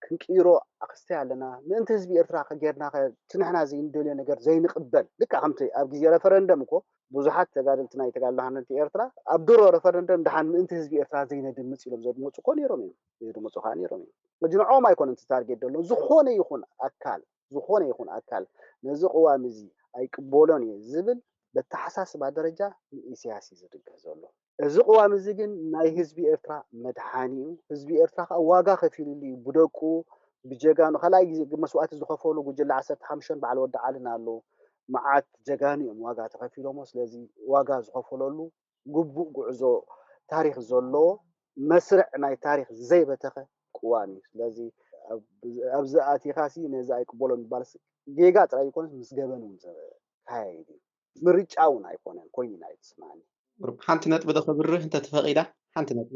ክንቅይሮ ኣክስታይ ኣለና ምእንቲ ህዝቢ ኤርትራ ከጌርና እቲ ንሕና ዘይንደልዮ ነገር ዘይንቕበል ልካ ከምቲ ኣብ ግዜ ረፈረንደም እኮ ብዙሓት ተጋደልቲ ናይ ተጋድሎ ሓርነት ኤርትራ ኣብ ድሮ ረፈረንደም ድሓን ምእንቲ ህዝቢ ኤርትራ ዘይነድምፅ ኢሎም ዘድመፁ እኮ ነይሮም እዮም። ዘድመፁ ከዓ ነይሮም እዮም። ሕጂ ንዕኦም ኣይኮነን እቲ ታርጌት ዘሎ ዝኾነ ይኹን ኣካል ዝኾነ ይኹን ኣካል ነዚ ቅዋም እዚ ኣይቅበሎን እየ ዝብል በተሓሳስባ ደረጃ ንኢሳያስ እዩ ዝድገፍ ዘሎ። እዚ ቅዋም እዚ ግን ናይ ህዝቢ ኤርትራ መድሓኒ እዩ። ህዝቢ ኤርትራ ከዓ ዋጋ ከፊሉሉ እዩ ብደቁ ብጀጋኑ ካልኣይ ግዜ መስዋእቲ ዝኸፈሉ ጉጅለ ዓሰርተ ሓሙሽተን በዓል ወዲ ዓልን ኣለዉ። መዓት ጀጋኑ እዮም ዋጋ ተኸፊሎሞ። ስለዚ ዋጋ ዝኸፈለሉ ግቡእ ጉዕዞ ታሪኽ ዘለዎ መስርዕ ናይ ታሪኽ ዘይበተኸ ቅዋም እዩ። ስለዚ ኣብዚ ኣቲኻሲ ነዚ ኣይቅበሎ ምባልስ ጌጋ ጥራይ ይኮነስ ምስ ገበን እውን ተካያይድ እዩ። ምርጫ እውን ኣይኮነን ኮይኑ ኢና ይትስማኒ። ሓንቲ ነጥቢ ዶ ክብርህ እንተተፈቒዳ ሓንቲ ነጥቢ።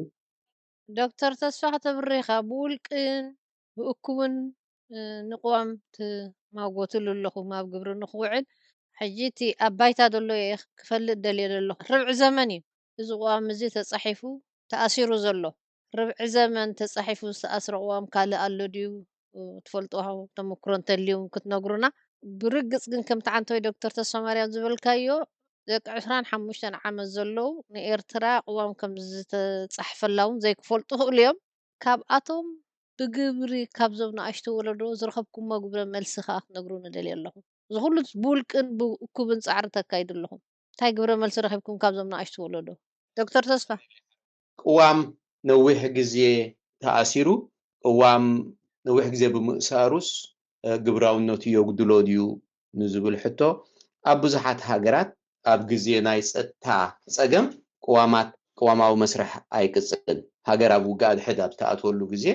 ዶክተር ተስፋ ከተብርህ ኢኻ ብውልቅን ብእኩብን ንቅዋም ትማጎትሉ ኣለኹም ኣብ ግብሪ ንክውዕል ሕጂ እቲ ኣብ ባይታ ዘሎ እየ ክፈልጥ ደልየ ዘለኹ ርብዒ ዘመን እዩ እዚ ቅዋም እዚ ተፃሒፉ ተኣሲሩ ዘሎ ርብዒ ዘመን ተፃሒፉ ዝተኣስረ ቅዋም ካልእ ኣሎ ድዩ ትፈልጥዎ ተመክሮ እንተልዩ ክትነግሩና ብርግፅ ግን ከምቲ ዓንተወይ ዶክተር ተስፋማርያም ዝበልካዮ ደቂ ዕስራን ሓሙሽተን ዓመት ዘለዉ ንኤርትራ ቅዋም ከም ዝተፃሕፈላ እውን ዘይክፈልጡ ይኽእሉ እዮም ካብኣቶም ብግብሪ ካብዞም ንኣሽቱ ወለዶ ዝረኸብኩሞ ግብረ መልሲ ከዓ ክትነግሩኒ ደልየ ኣለኹ እዚ ኩሉ ብውልቅን ብእኩብን ፃዕሪ ተካይዱ ኣለኹም እንታይ ግብረ መልሲ ረኺብኩም ካብዞም ንኣሽቱ ወለዶ ዶክተር ተስፋ ቅዋም ነዊሕ ግዜ ተኣሲሩ ቅዋም ነዊሕ ግዜ ብምእሳሩስ ግብራውነቱ የጉድሎ ድዩ ንዝብል ሕቶ ኣብ ብዙሓት ሃገራት ኣብ ግዜ ናይ ፀጥታ ፀገም ቅዋማት ቅዋማዊ መስርሕ ኣይቅፅልን። ሃገር ኣብ ውግእ ኣድሕድ ኣብ ዝተኣትወሉ ግዜ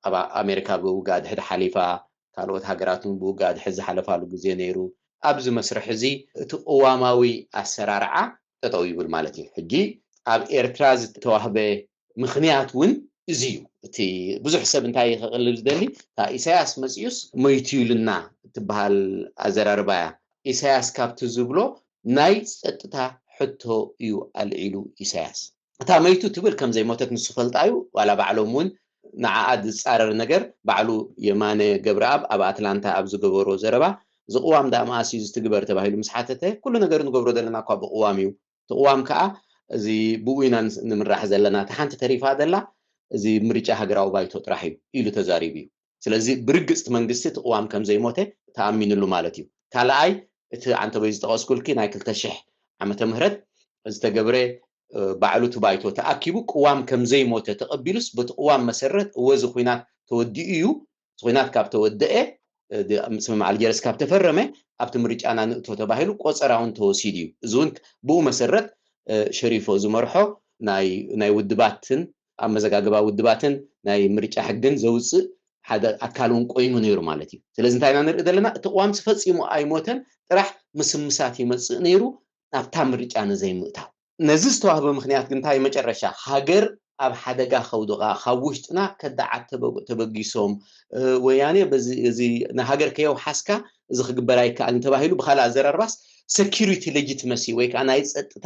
ኣብ ኣሜሪካ ብውግእ ኣድሕድ ሓሊፋ ካልኦት ሃገራት እውን ብውግእ ኣድሕድ ዝሓለፋሉ ግዜ ነይሩ። ኣብዚ መስርሕ እዚ እቲ ቅዋማዊ ኣሰራርዓ ጠጠው ይብል ማለት እዩ። ሕጂ ኣብ ኤርትራ ዝተዋህበ ምኽንያት እውን እዚ እዩ። እቲ ብዙሕ ሰብ እንታይ ከቕልል ዝደሊ እታ ኢሳያስ መፅዩስ መይቱ ኢሉና እትበሃል ኣዘራርባ እያ። ኢሳያስ ካብቲ ዝብሎ ናይ ፀጥታ ሕቶ እዩ ኣልዒሉ ኢሳያስ። እታ መይቱ ትብል ከም ዘይሞተት ንሱ ፈልጣ እዩ። ዋላ ባዕሎም እውን ንዓኣ ዝፃረር ነገር ባዕሉ የማነ ገብረኣብ ኣብ ኣትላንታ ኣብ ዝገበሮ ዘረባ እዚ ቅዋም ዳኣ መኣስ እዩ ዝትግበር ተባሂሉ ምስ ሓተተ ኩሉ ነገር ንገብሮ ዘለና እኳ ብቅዋም እዩ። እቲ ቅዋም ከዓ እዚ ብኡ ኢና ንምራሕ ዘለና። እታ ሓንቲ ተሪፋ ዘላ እዚ ምርጫ ሃገራዊ ባይቶ ጥራሕ እዩ ኢሉ ተዛሪቡ እዩ። ስለዚ ብርግፅ እቲ መንግስቲ እቲ ቅዋም ከም ዘይሞተ ተኣሚንሉ ማለት እዩ። ካልኣይ እቲ ዓንተቦይ ዝጠቐስኩልኪ ናይ ክልተ ሽሕ ዓመተ ምህረት ዝተገብረ ባዕሉ እቲ ባይቶ ተኣኪቡ ቅዋም ከም ዘይሞተ ተቐቢሉስ በቲ ቅዋም መሰረት እወ እዚ ኹናት ተወዲኡ እዩ። እቲ ኹናት ካብ ተወደአ ስምምዕ ኣልጀርስ ካብ ተፈረመ ኣብቲ ምርጫና ንእቶ ተባሂሉ ቆፀራ እውን ተወሲዱ እዩ። እዚ እውን ብኡ መሰረት ሸሪፎ ዝመርሖ ናይ ውድባትን ኣመዘጋግባ ውድባትን ናይ ምርጫ ሕግን ዘውፅእ ሓደ ኣካል እውን ቆይሙ ነይሩ ማለት እዩ። ስለዚ እንታይ ኢና ንርኢ ዘለና? እቲ ቅዋምሲ ፈፂሙ ኣይሞተን፣ ጥራሕ ምስምሳት ይመፅእ ነይሩ ናብታ ምርጫ ንዘይምእታው። ነዚ ዝተዋህበ ምኽንያት ግን እንታይ መጨረሻ ሃገር ኣብ ሓደጋ ከውድቓ ካብ ውሽጥና ከዳዓት ተበጊሶም ወያኔ በዚ እዚ ንሃገር ከየውሓስካ እዚ ክግበር ኣይከኣልን ተባሂሉ ብካልእ ኣዘራርባስ security legitimacy ወይ ከዓ ናይ ፀጥታ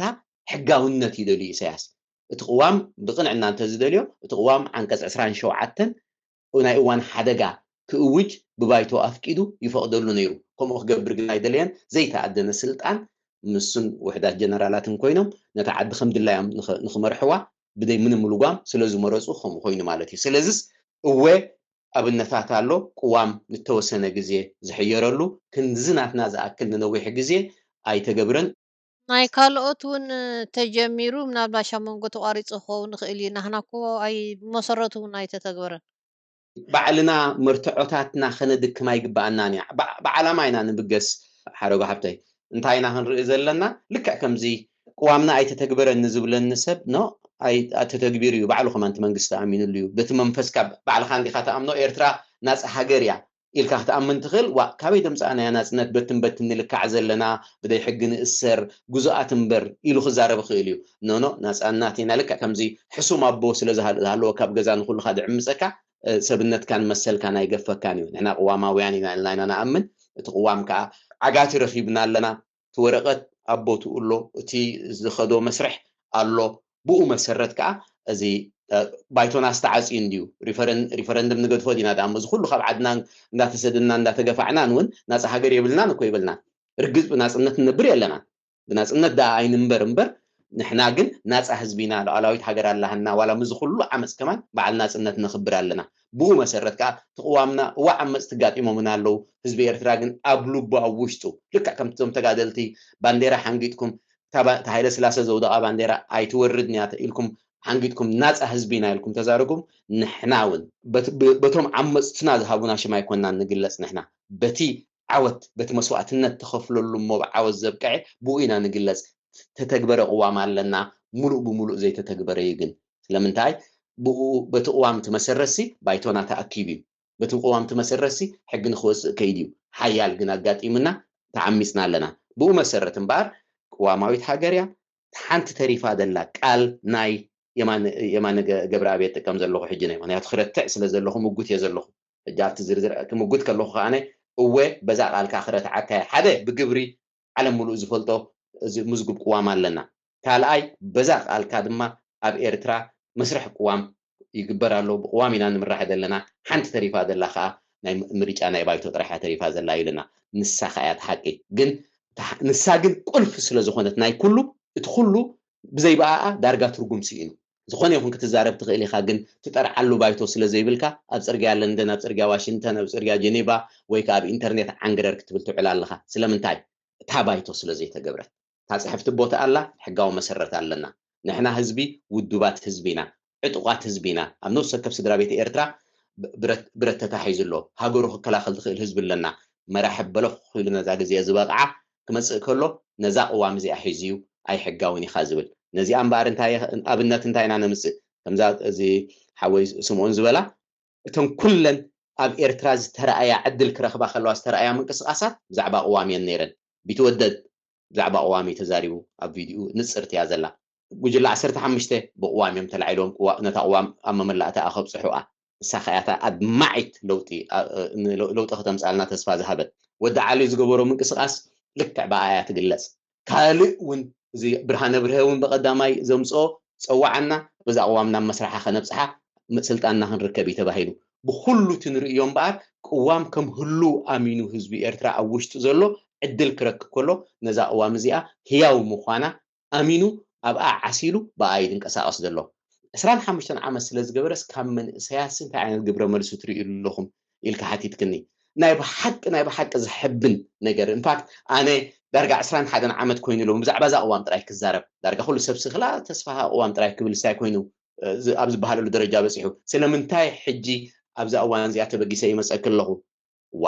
ሕጋውነት ይደልዩ ኢሳያስ። እቲ ቅዋም ብቕንዕና እንተዝደልዮ እቲ ቅዋም ዓንቀፅ ዕስራን ሸውዓተን ናይ እዋን ሓደጋ ክእውጅ ብባይቶ ኣፍቂዱ ይፈቕደሉ ነይሩ። ከምኡ ክገብር ግን ኣይደለየን። ዘይተኣደነ ስልጣን ንሱን ውሕዳት ጀነራላትን ኮይኖም ነታ ዓዲ ከም ድላዮም ንኽመርሕዋ ብደይ ምንም ልጓም ስለ ዝመረፁ ከምኡ ኮይኑ ማለት እዩ። ስለዚስ እወ ኣብነታት ኣሎ። ቅዋም ንተወሰነ ግዜ ዝሕየረሉ ክንዚ ናትና ዝኣክል ንነዊሕ ግዜ ኣይተገብረን። ናይ ካልኦት እውን ተጀሚሩ ምናልባሽ ኣብ መንጎ ተቋሪፁ ክኸውን ይኽእል እዩ። ናህና እኮ ኣይ ብመሰረቱ እውን ኣይተተግበረን። ባዕልና መርትዖታትና ከነድክም ኣይግባኣናን እዩ። ብዓላማ ኢና ንብገስ ሓረጎ ሓብተይ። እንታይ ኢና ክንርኢ ዘለና? ልክዕ ከምዚ ቅዋምና ኣይተተግበረን ንዝብለኒ ሰብ ኖ፣ ተተግቢሩ እዩ። ባዕሉ ከማንቲ መንግስቲ ኣሚኑሉ እዩ። በቲ መንፈስካ ባዕልካ እንዲካ ተኣምኖ። ኤርትራ ናፃ ሃገር እያ ኢልካ ክትኣምን ትኽእል። ዋ፣ ካበይ ደምፃእናያ ናፅነት? በትን በትን ንልካዕ ዘለና፣ ብደይ ሕጊ ንእሰር፣ ግዙኣት እምበር ኢሉ ክዛረብ ይኽእል እዩ። ኖኖ፣ ናፃናት ኢና። ልክዕ ከምዚ ሕሱም ኣቦ ስለ ዝሃለወ ካብ ገዛ ንኩልካ ድዕምፀካ፣ ሰብነትካን መሰልካን ኣይገፈካን እዩ። ንሕና ቅዋማውያን ኢና ኢልና ኢና ንኣምን። እቲ ቅዋም ከዓ ዓጋቲ ረኺብና ኣለና። እቲ ወረቐት ኣብ ቦትኡ ኣሎ። እቲ ዝኸዶ መስርሕ ኣሎ። ብኡ መሰረት ከዓ እዚ ባይቶና ዝተዓፅዩ እንድዩ። ሪፈረንድም ንገድፎ ዲና ዳ እዚ ኩሉ ካብ ዓድና እንዳተሰደና እንዳተገፋዕናን እውን ናፃ ሃገር የብልናን እኮ ይብልና። ርግፅ ብናፅነት ንነብር የለና። ብናፅነት ዳ ኣይንንበር እምበር፣ ንሕና ግን ናፃ ህዝቢና፣ ሉዓላዊት ሃገር ኣላህና። ዋላ ምዚ ኩሉ ዓመፅ ከማን በዓል ናፅነት ነኽብር ኣለና። ብኡ መሰረት ከዓ ተቕዋምና እዋ ዓመፅ ትጋጢሞምና ኣለዉ። ህዝቢ ኤርትራ ግን ኣብ ልቡ ኣብ ውሽጡ ልክዕ ከምቶም ተጋደልቲ ባንዴራ ሓንጊጥኩም፣ ታሃይለ ስላሰ ዘውደቓ ባንዴራ ኣይትወርድ ንያ ኢልኩም ሓንጊጥኩም ናፃ ህዝቢና ኢልኩም ተዛረጉም። ንሕና እውን በቶም ዓመፅትና ዝሃቡና ሽም ኣይኮንና ንግለፅ። ንሕና በቲ ዓወት በቲ መስዋእትነት ተኸፍለሉ እሞ ብዓወት ዘብቅዐ ብኡ ኢና ንግለፅ። ተተግበረ ቅዋም ኣለና፣ ሙሉእ ብሙሉእ ዘይተተግበረ እዩ። ግን ስለምንታይ ብኡ በቲ ቅዋም ትመሰረሲ ባይቶና ተኣኪብ እዩ። በቲ ቅዋም ትመሰረሲ ሕጊ ንክወፅእ ከይድ እዩ። ሓያል ግን ኣጋጢምና ተዓሚፅና ኣለና። ብኡ መሰረት እምበኣር ቅዋማዊት ሃገር እያ። ሓንቲ ተሪፋ ዘላ ቃል ናይ የማነ ገብረኣብ እጥቀም ዘለኹ ሕጂ ናይ ምክንያቱ ክረትዕ ስለ ዘለኹ ምጉት እየ ዘለኹ። ሕጂ ኣብቲ ዝርዝር ክምጉት ከለኹ ከዓነ እወ በዛ ቃልካ ክረትዓካ እየ። ሓደ ብግብሪ ዓለም ሙሉእ ዝፈልጦ እዚ ምዝጉብ ቅዋም ኣለና። ካልኣይ በዛ ቃልካ ድማ ኣብ ኤርትራ መስርሕ ቅዋም ይግበር ኣሎ። ብቅዋም ኢና ንምራሕ ዘለና። ሓንቲ ተሪፋ ዘላ ከዓ ናይ ምርጫ ናይ ባይቶ ጥራሕ እያ ተሪፋ ዘላ ኢልና። ንሳ ከዓ እያ እቲ ሓቂ። ግን ንሳ ግን ቁልፊ ስለ ዝኾነት ናይ ኩሉ እቲ ኩሉ ብዘይ ብኣኣ ዳርጋ ትርጉም ስኢኑ። ዝኾነ ይኹን ክትዛረብ ትኽእል ኢኻ፣ ግን ትጠርዓሉ ባይቶ ስለ ዘይብልካ ኣብ ፅርግያ ለንደን፣ ኣብ ፅርግያ ዋሽንግተን፣ ኣብ ፅርግያ ጀኔቫ ወይ ከዓ ኣብ ኢንተርኔት ዓንግረር ክትብል ትውዕል ኣለኻ። ስለምንታይ? እታ ባይቶ ስለ ዘይተገብረት። እታ ፅሕፍቲ ቦታ ኣላ፣ ሕጋዊ መሰረት ኣለና። ንሕና ህዝቢ ውዱባት ህዝቢ ኢና፣ ዕጡቓት ህዝቢ ኢና። ኣብ ነፍሲ ወከፍ ስድራ ቤት ኤርትራ ብረት ተታሒዙ ኣሎ። ሃገሩ ክከላኸል ዝኽእል ህዝቢ ኣለና። መራሒ በለኽ ኢሉ ነዛ ግዜ ዝበቕዓ ክመፅእ ከሎ ነዛ ቅዋም እዚኣ ሒዙ እዩ ኣይሕጋውን ኢኻ ዝብል። ነዚኣ እምበኣር እንታይ ኣብነት እንታይ ኢና ነምፅእ? ከምዛ እዚ ሓወይ ስምኦን ዝበላ እተን ኩለን ኣብ ኤርትራ ዝተረኣያ ዕድል ክረኽባ ከለዋ ዝተረኣያ ምንቅስቃሳት ብዛዕባ ቅዋም እየን ነይረን። ቢትወደድ ብዛዕባ ቅዋም እዩ ተዛሪቡ ኣብ ቪድዩ ንፅርቲ እያ ዘላ። ጉጅለ ዓሰርተ ሓሙሽተ ብቅዋም እዮም ተላዒሎም ነታ ቅዋም ኣብ መመላእታ ከብፅሑኣ። ንሳ ከያታ ኣድማዒት ለውጢ ለውጢ ከተምፃልና ተስፋ ዝሃበት። ወዲ ዓሊ ዝገበሮ ምንቅስቃስ ልክዕ ብኣያ ትግለፅ። ካልእ እውን እዚ ብርሃነ ብርሀ እውን ብቀዳማይ ዘምፅኦ ፀዋዓና በዛ ቅዋም ናብ መስራሓ ከነብፅሓ ስልጣንና ክንርከብ እዩ ተባሂሉ። ብኩሉ እቲ ንርእዮ እምበኣር ቅዋም ከም ህሉ ኣሚኑ ህዝቢ ኤርትራ ኣብ ውሽጡ ዘሎ ዕድል ክረክብ ከሎ ነዛ ቅዋም እዚኣ ህያው ምዃና ኣሚኑ ኣብኣ ዓሲሉ ብኣ እዩ ዝንቀሳቐስ ዘሎ። ዕስራን ሓሙሽተን ዓመት ስለ ዝገበረስ ካብ መንእሰያትሲ እንታይ ዓይነት ግብረ መልሱ ትርእዩ ኣለኹም ኢልካ ሓቲትክኒ። ናይ ብሓቂ ናይ ብሓቂ ዘሕብን ነገር። ኢንፋክት ኣነ ዳርጋ ዕስራን ሓደን ዓመት ኮይኑ ኣሎ ብዛዕባ እዛ ቅዋም ጥራይ ክዛረብ። ዳርጋ ኩሉ ሰብ ስክላ ተስፋ ቅዋም ጥራይ ክብል ሳይ ኮይኑ ኣብ ዝበሃለሉ ደረጃ በፂሑ። ስለምንታይ ሕጂ ኣብዛ እዋን እዚኣ ተበጊሰ ይመፀኪ ኣለኹ? ዋ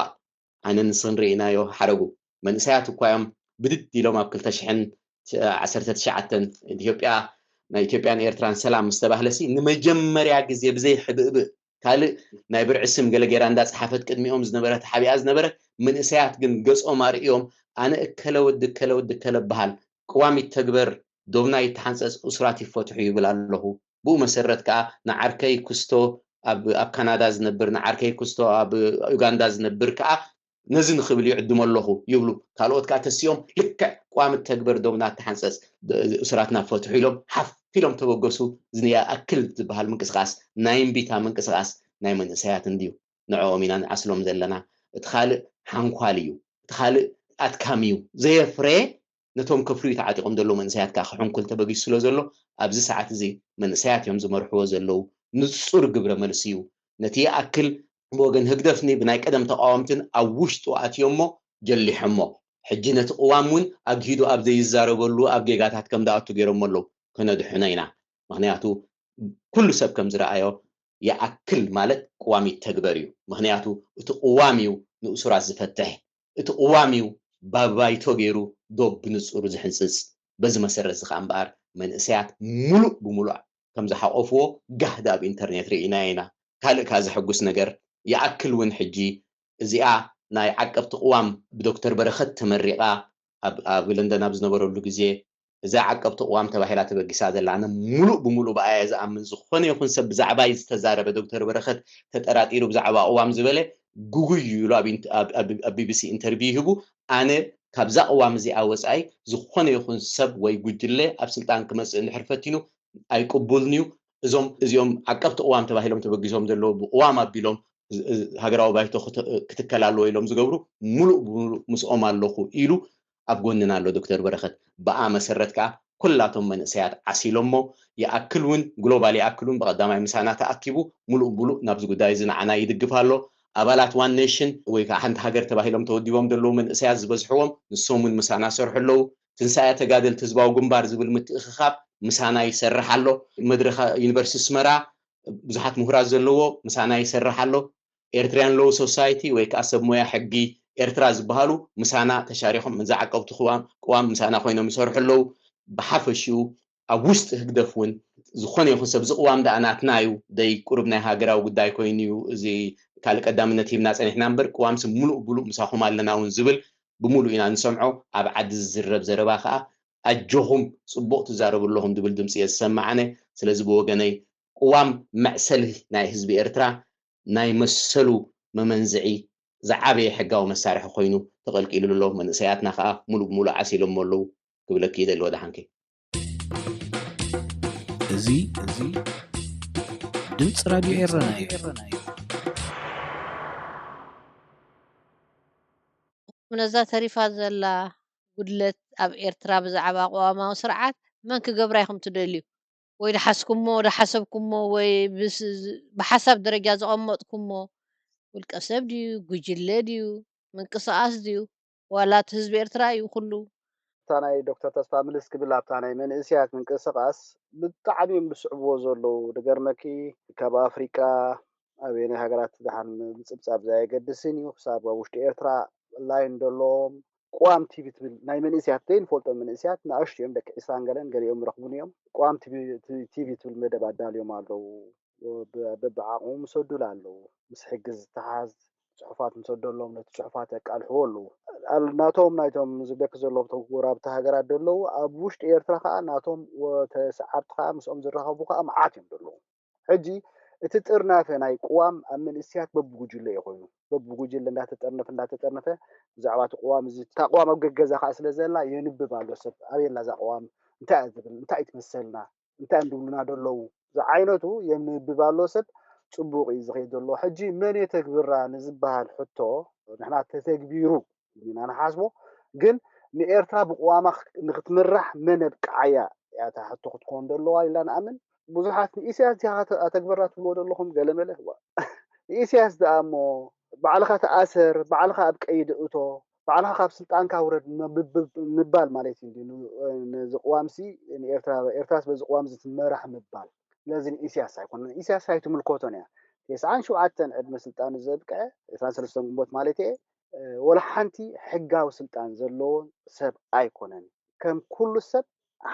ኣነ ንስኽን ርኢናዮ ሓረጉ። መንእሰያት እኳ እዮም ብድድ ኢሎም ኣብ ክልተ ሽሕን ዓሰርተ ትሽዓተን ኢትዮጵያ ናይ ኢትዮጵያን ኤርትራን ሰላም ምስ ተባህለሲ ንመጀመርያ ግዜ ብዘይ ሕብእብእ ካልእ ናይ ብርዒ ስም ገለ ጌራ እንዳጸሓፈት ቅድሚኦም ዝነበረት ሓቢኣ ዝነበረት መንእሰያት ግን ገጾም ኣርእዮም ኣነ እከለ ወዲ እከለ ወዲ እከለ በሃል ቅዋም ይተግበር ዶብና ይተሓንጸጽ እሱራት ይፈትሑ ይብል ኣለኹ። ብኡ መሰረት ከኣ ንዓርከይ ክስቶ ኣብ ካናዳ ዝነብር ንዓርከይ ክስቶ ኣብ ዩጋንዳ ዝነብር ከኣ ነዚ ንኽብል ይዕድሞ ኣለኹ ይብሉ። ካልኦት ከኣ ተሲኦም ልክዕ ቅዋም ተግበር ዶብና ተሓንጸጽ እሱራትና ፈትሑ ኢሎም ሓፍ ኢሎም ተበገሱ። ዝያኣክል ዝበሃል ምንቅስቃስ ናይ እምቢታ ምንቅስቃስ ናይ መንእሰያት እንድዩ። ንዕኦም ኢና ንዓስሎም ዘለና። እቲ ካልእ ሓንኳል እዩ። እቲ ካልእ ኣድካሚ እዩ። ዘየፍረየ ነቶም ከፍርዩ ተዓጢቖም ዘለዉ መንእሰያት ከኣ ክሕንኩል ተበጊሱ ስለ ዘሎ ኣብዚ ሰዓት እዚ መንእሰያት እዮም ዝመርሕዎ ዘለዉ። ንጹር ግብረ መልሲ እዩ። ነቲ ይኣክል ብወገን ህግደፍኒ ብናይ ቀደም ተቓወምትን ኣብ ውሽጡ ኣትዮሞ ጀሊሖሞ። ሕጂ ነቲ ቅዋም እውን ኣግሂዱ ኣብ ዘይዛረበሉ ኣብ ጌጋታት ከም ዝኣቱ ገይሮሞ ኣለዉ። ከነድሕኖ ኢና። ምኽንያቱ ኩሉ ሰብ ከም ዝረኣዮ ይኣክል ማለት ቅዋም ይተግበር እዩ። ምኽንያቱ እቲ ቅዋም እዩ ንእሱራት ዝፈትሕ፣ እቲ ቅዋም እዩ ባባይቶ ገይሩ ዶብ ብንጹሩ ዝሕንጽጽ። በዚ መሰረት እዚ ከዓ እምበኣር መንእሰያት ምሉእ ብምሉእ ከም ዝሓቆፍዎ ጋህዲ ኣብ ኢንተርኔት ርኢና ኢና። ካልእ ከዓ ዘሐጉስ ነገር ይኣክል እውን ሕጂ እዚኣ ናይ ዓቀብቲ ቅዋም ብዶክተር በረኸት ተመሪቓ ኣብ ኣብ ለንደን ኣብ ዝነበረሉ ግዜ እዛ ዓቀብቲ ቅዋም ተባሂላ ተበጊሳ ዘላ ኣነ ሙሉእ ብሙሉእ ብኣያ ዝኣምን ዝኾነ ይኹን ሰብ ብዛዕባይ ዝተዛረበ ዶክተር በረኸት ተጠራጢሩ ብዛዕባ ቅዋም ዝበለ ግጉይ እዩ ኢሉ ኣብ ቢቢሲ ኢንተርቪው ይህቡ። ኣነ ካብዛ ቅዋም እዚኣ ወፃኢ ዝኾነ ይኹን ሰብ ወይ ጉጅለ ኣብ ስልጣን ክመፅእ እንድሕር ፈቲኑ ኣይቅቡልን እዩ። እዞም እዚኦም ዓቀብቲ ቅዋም ተባሂሎም ተበጊሶም ዘለዉ ብቅዋም ኣቢሎም ሃገራዊ ባይቶ ክትከል ኣለዎ ኢሎም ዝገብሩ ሙሉእ ብሙሉእ ምስኦም ኣለኹ ኢሉ ኣብ ጎንና ኣሎ ዶክተር በረኸት። ብኣ መሰረት ከዓ ኩላቶም መንእሰያት ዓሲሎሞ ይኣክል እውን ግሎባል ይኣክል እውን ብቀዳማይ ምሳና ተኣኪቡ ሙሉእ ብሙሉእ ናብዚ ጉዳይ እዚ ንዓና ይድግፍ ኣሎ። ኣባላት ዋን ኔሽን ወይ ከዓ ሓንቲ ሃገር ተባሂሎም ተወዲቦም ዘለዉ መንእሰያት ዝበዝሕዎም ንሶም እውን ምሳና ሰርሑ ኣለዉ። ትንሳኤ ተጋደልቲ ህዝባዊ ግንባር ዝብል ምትእኽኻብ ምሳና ይሰርሕ ኣሎ። መድረኽ ዩኒቨርሲቲ ኣስመራ ብዙሓት ምሁራት ዘለዎ ምሳና ይሰርሕ ኣሎ። ኤርትሪያን ሎው ሶሳይቲ ወይ ከዓ ሰብ ሞያ ሕጊ ኤርትራ ዝበሃሉ ምሳና ተሻሪኾም እዛ ዓቀብቲ ቅዋም ቅዋም ምሳና ኮይኖም ይሰርሑ ኣለዉ። ብሓፈሽኡ ኣብ ውሽጢ ህግደፍ እውን ዝኾነ ይኹን ሰብ እዚ ቅዋም ደኣ ናትና እዩ ደይ ቁሩብ ናይ ሃገራዊ ጉዳይ ኮይኑ እዩ እዚ ካልእ ቀዳምነት ሂብና ፀኒሕና እምበር ቅዋምሲ ሙሉእ ብሉእ ምሳኹም ኣለና እውን ዝብል ብምሉእ ኢና ንሰምዖ። ኣብ ዓዲ ዝዝረብ ዘረባ ከዓ ኣጆኹም ፅቡቕ ትዛረቡ ኣለኹም ዝብል ድምፂ እየ ዝሰማዓነ። ስለዚ ብወገነይ ቅዋም መዕሰሊ ናይ ህዝቢ ኤርትራ ናይ መሰሉ መመንዝዒ ዝዓበየ ሕጋዊ መሳርሒ ኮይኑ ተቐልቂሉ ኣሎ። መንእሰያትና ከዓ ሙሉእ ብሙሉእ ዓሲሎሞ ኣለዉ ክብለኪ ይደሊ ወደሓንኪ። እዚ እዚ ድምፂ ራድዮ ኤረና እዩ። ነዛ ተሪፋ ዘላ ጉድለት ኣብ ኤርትራ ብዛዕባ ቅዋማዊ ስርዓት መን ክገብራ ኢኹም ትደልዩ? ወይ ደሓስኩሞ ደሓሰብኩሞ ወይ ብሓሳብ ደረጃ ዘቐመጥኩሞ ውልቀ ሰብ ድዩ ጉጅለ ድዩ ምንቅስቃስ ድዩ ዋላ እቲ ህዝቢ ኤርትራ እዩ ኩሉ? እታ ናይ ዶክተር ተስፋ ምልስ ክብል ኣብታ ናይ መንእስያት ምንቅስቃስ ብጣዕሚ እዮም ዝስዕብዎ ዘለዉ። ደገርመኪ ካብ ኣፍሪቃ ኣበየናይ ሃገራት ደሓን ምጽብጻብ ዘየገድስን እዩ። ክሳብ ኣብ ውሽጢ ኤርትራ ላይን ዘለዎም ቅዋም ቲቪ ትብል ናይ መንእስያት ዘይንፈልጦም መንእስያት ንኣሽቱ እዮም፣ ደቂ ዒስራን ገለን ገሊኦም ረኽቡን እዮም። ቅዋም ቲቪ ትብል መደብ ኣዳልዮም ኣለዉ። በብዓቕሞም ይሰዱላ ኣለዉ። ምስ ሕጊ ዝተሓዝ ጽሑፋት ንሰደሎም ነቲ ጽሑፋት የቃልሕዎ ኣለዉ። ናቶም ናይቶም ዝብለኪ ዘለዉ ጎረባብቲ ሃገራት ዘለዉ ኣብ ውሽጢ ኤርትራ ከኣ ናቶም ሰዓብቲ ከኣ ምስኦም ዝራኸቡ ከኣ መዓት እዮም ዘለዉ። ሕጂ እቲ ጥርናፈ ናይ ቅዋም ኣብ መንእስያት በብጉጅለ እዩ ኮይኑ በብጉጅለ እንዳተጠርነፈ እንዳተጠርነፈ ብዛዕባ እቲ ቅዋም እዚ እታ ቅዋም ኣብ ገገዛ ከዓ ስለ ዘላ የንብብ ኣሎ ሰብ ኣበየላ እዛ ቅዋም እንታይ እያ ዝብል እንታይ ትመሰልና እንታይ እዮም ዝብሉና ዘለዉ ዝዓይነቱ የንብብ ኣሎ ሰብ ፅቡቅ እዩ ዝኸይድ ዘሎ ሕጂ መን የተግብራ ንዝበሃል ሕቶ ንሕና ተተግቢሩ ኢና ንሓስቦ ግን ንኤርትራ ብቅዋማ ንክትምራሕ መን ኣብቅዓያ እያ እታ ሕቶ ክትኮን ዘለዋ ኢልና ንኣምን ብዙሓት ንኢሳያስ ዲኻ ኣተግበራ ትብልዎ ዘለኹም ገለመለ ንኢሳያስ ደኣ እሞ ባዕልኻ ተኣሰር ባዕልኻ ኣብ ቀይዲ እቶ ባዕልኻ ካብ ስልጣንካ ውረድ ምባል ማለት እዩ ነዚ ቅዋምሲ ኤርትራስ በዚ ቅዋም ዝትመራሕ ምባል ስለዚ ንኢሳያስ ኣይኮነን ኢሳያስ ኣይትምልከቶን እያ ተስዓን ሸውዓተን ዕድመ ስልጣኑ ዘብቅዐ ዕስራን ሰለስተን ግንቦት ማለት እየ ወላ ሓንቲ ሕጋዊ ስልጣን ዘለዎ ሰብ ኣይኮነን ከም ኩሉ ሰብ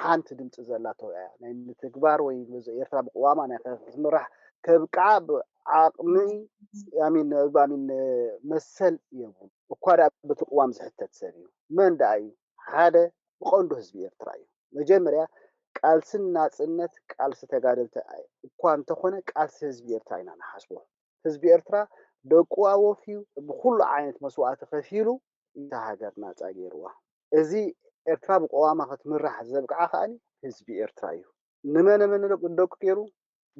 ሓንቲ ድምፂ ዘላቶ እያ ናይ ምትግባር ወይ ኤርትራ ብቅዋማ ናይ ክትምራሕ ከብቅዓ ብዓቅሚ ኣሚን ኣሚን መሰል የብሉ እኳ ደኣ በቲ ቅዋም ዝሕተት ሰብ እዩ መን ደኣ እዩ ሓደ ብቀንዱ ህዝቢ ኤርትራ እዩ መጀመርያ ቃልሲ ናፅነት ቃልሲ ተጋደልቲ እኳ እንተኾነ ቃልሲ ህዝቢ ኤርትራ ኢና ንሓስቦ ህዝቢ ኤርትራ ደቁ ኣወፍዩ ብኩሉ ዓይነት መስዋእቲ ከፊሉ እታ ሃገር ናፃ ገይርዋ እዚ ኤርትራ ብቅዋማ ክትምራሕ ዘብቅዓ ከኣ ህዝቢ ኤርትራ እዩ ንመነ መነ ደቁ ገይሩ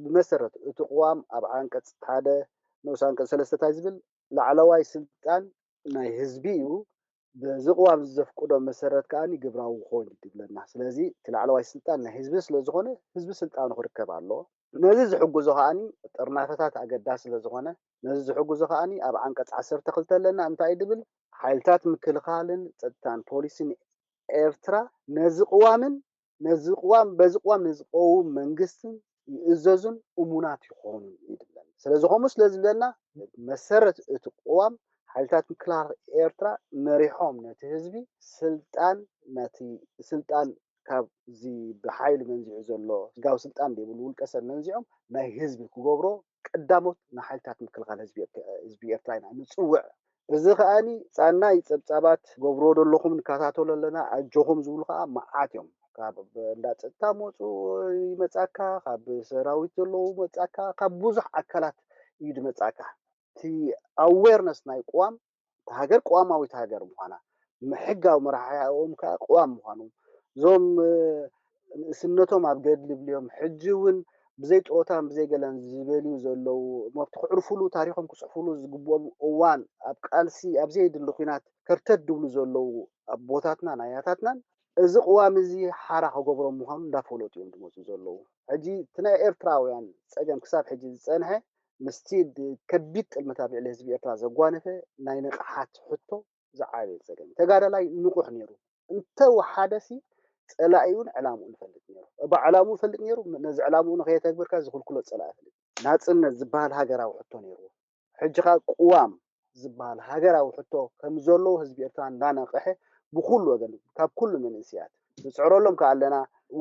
ብመሰረት እቲ ቅዋም ኣብ ዓንቀፅ ሓደ ንኡስ ዓንቀፅ ሰለስተ እንታይ ዝብል ላዕለዋይ ስልጣን ናይ ህዝቢ እዩ በዚ ቅዋም ዘፍቅዶ መሰረት ከኣ ግብራዊ ክኸውን ይግብለና ስለዚ እቲ ላዕለዋይ ስልጣን ናይ ህዝቢ ስለዝኾነ ህዝቢ ስልጣኑ ክርከብ ኣለዎ ነዚ ዝሕግዞ ከኣ ጥርናፈታት ኣገዳሲ ስለዝኾነ ነዚ ዝሕግዞ ከኣ ኣብ ዓንቀፅ ዓሰርተ ክልተ ኣለና እንታይ ድብል ሓይልታት ምክልኻልን ፀጥታን ፖሊስን ኤርትራ ነዚ ቅዋምን ነዚ ቅዋም በዚ ቅዋም ንዝቀውም መንግስትን ይእዘዙን እሙናት ይኾኑን ይድለን ስለዚ ከምኡ ስለ ዝብለና መሰረት እቲ ቅዋም ሓይልታት ምክልኻል ኤርትራ መሪሖም ነቲ ህዝቢ ስልጣን ነቲ ስልጣን ካብዚ ብሓይሊ መንዚዑ ዘሎ ህጋዊ ስልጣን ዘይብሉ ውልቀ ሰብ መንዚዖም ናይ ህዝቢ ክገብሮ ቀዳሞት ንሓይልታት ምክልኻል ህዝቢ ኤርትራ ኢና ንፅውዕ። እዚ ከኣኒ ፃናይ ፀብፃባት ገብርዎ ዘለኹም ንከታተሎ ኣለና ኣጆኹም ዝብሉ ከዓ መዓት እዮም። ካብ እንዳ ፀጥታ መፁ ይመፃካ፣ ካብ ሰራዊት ዘለዉ መፃካ፣ ካብ ብዙሕ ኣካላት እዩ ዝመፃካ። እቲ ኣዌርነስ ናይ ቅዋም እታ ሃገር ቅዋማዊት ሃገር ምዃና፣ ሕጋዊ መራሕኦም ከዓ ቅዋም ምዃኑ፣ እዞም ንእስነቶም ኣብ ገድሊ ብልዮም ሕጂ እውን ብዘይ ጥሮታን ብዘይ ገለን ዝበልዩ ዘለዉ መብቲ ክዕርፉሉ ታሪኾም ክፅሕፉሉ ዝግብኦም እዋን ኣብ ቃልሲ ኣብ ዘየድሊ ኩናት ከርተት ድብሉ ዘለዉ ኣቦታትናን ኣያታትናን እዚ ቅዋም እዚ ሓራ ክገብሮም ምዃኑ እንዳፈለጡ እዮም ዝመፁ ዘለዉ። ሕጂ እቲ ናይ ኤርትራውያን ፀገም ክሳብ ሕጂ ዝፀንሐ ምስቲ ከቢድ ጥልመት ኣብ ልዕሊ ህዝቢ ኤርትራ ዘጓነፈ ናይ ንቕሓት ሕቶ ዝዓበየ ፀገም ተጋዳላይ ንቑሕ ነይሩ እንተወሓደሲ ፀላኢኡን ዕላምኡን ይፈልጥ ነይሩ እባ ዕላምኡ ይፈልጥ ነይሩ ነዚ ዕላምኡ ንኸየተግብርካ ዝኽልክሎ ፀላኢ ይፈልጥ ናፅነት ዝበሃል ሃገራዊ ሕቶ ነይርዎ ሕጂ ከዓ ቅዋም ዝበሃል ሃገራዊ ሕቶ ከም ዘሎ ህዝቢ ኤርትራ እንዳነቕሐ ብኩሉ ወገን ካብ ኩሉ መንእስያት ንፅዕረሎም ከዓ ኣለና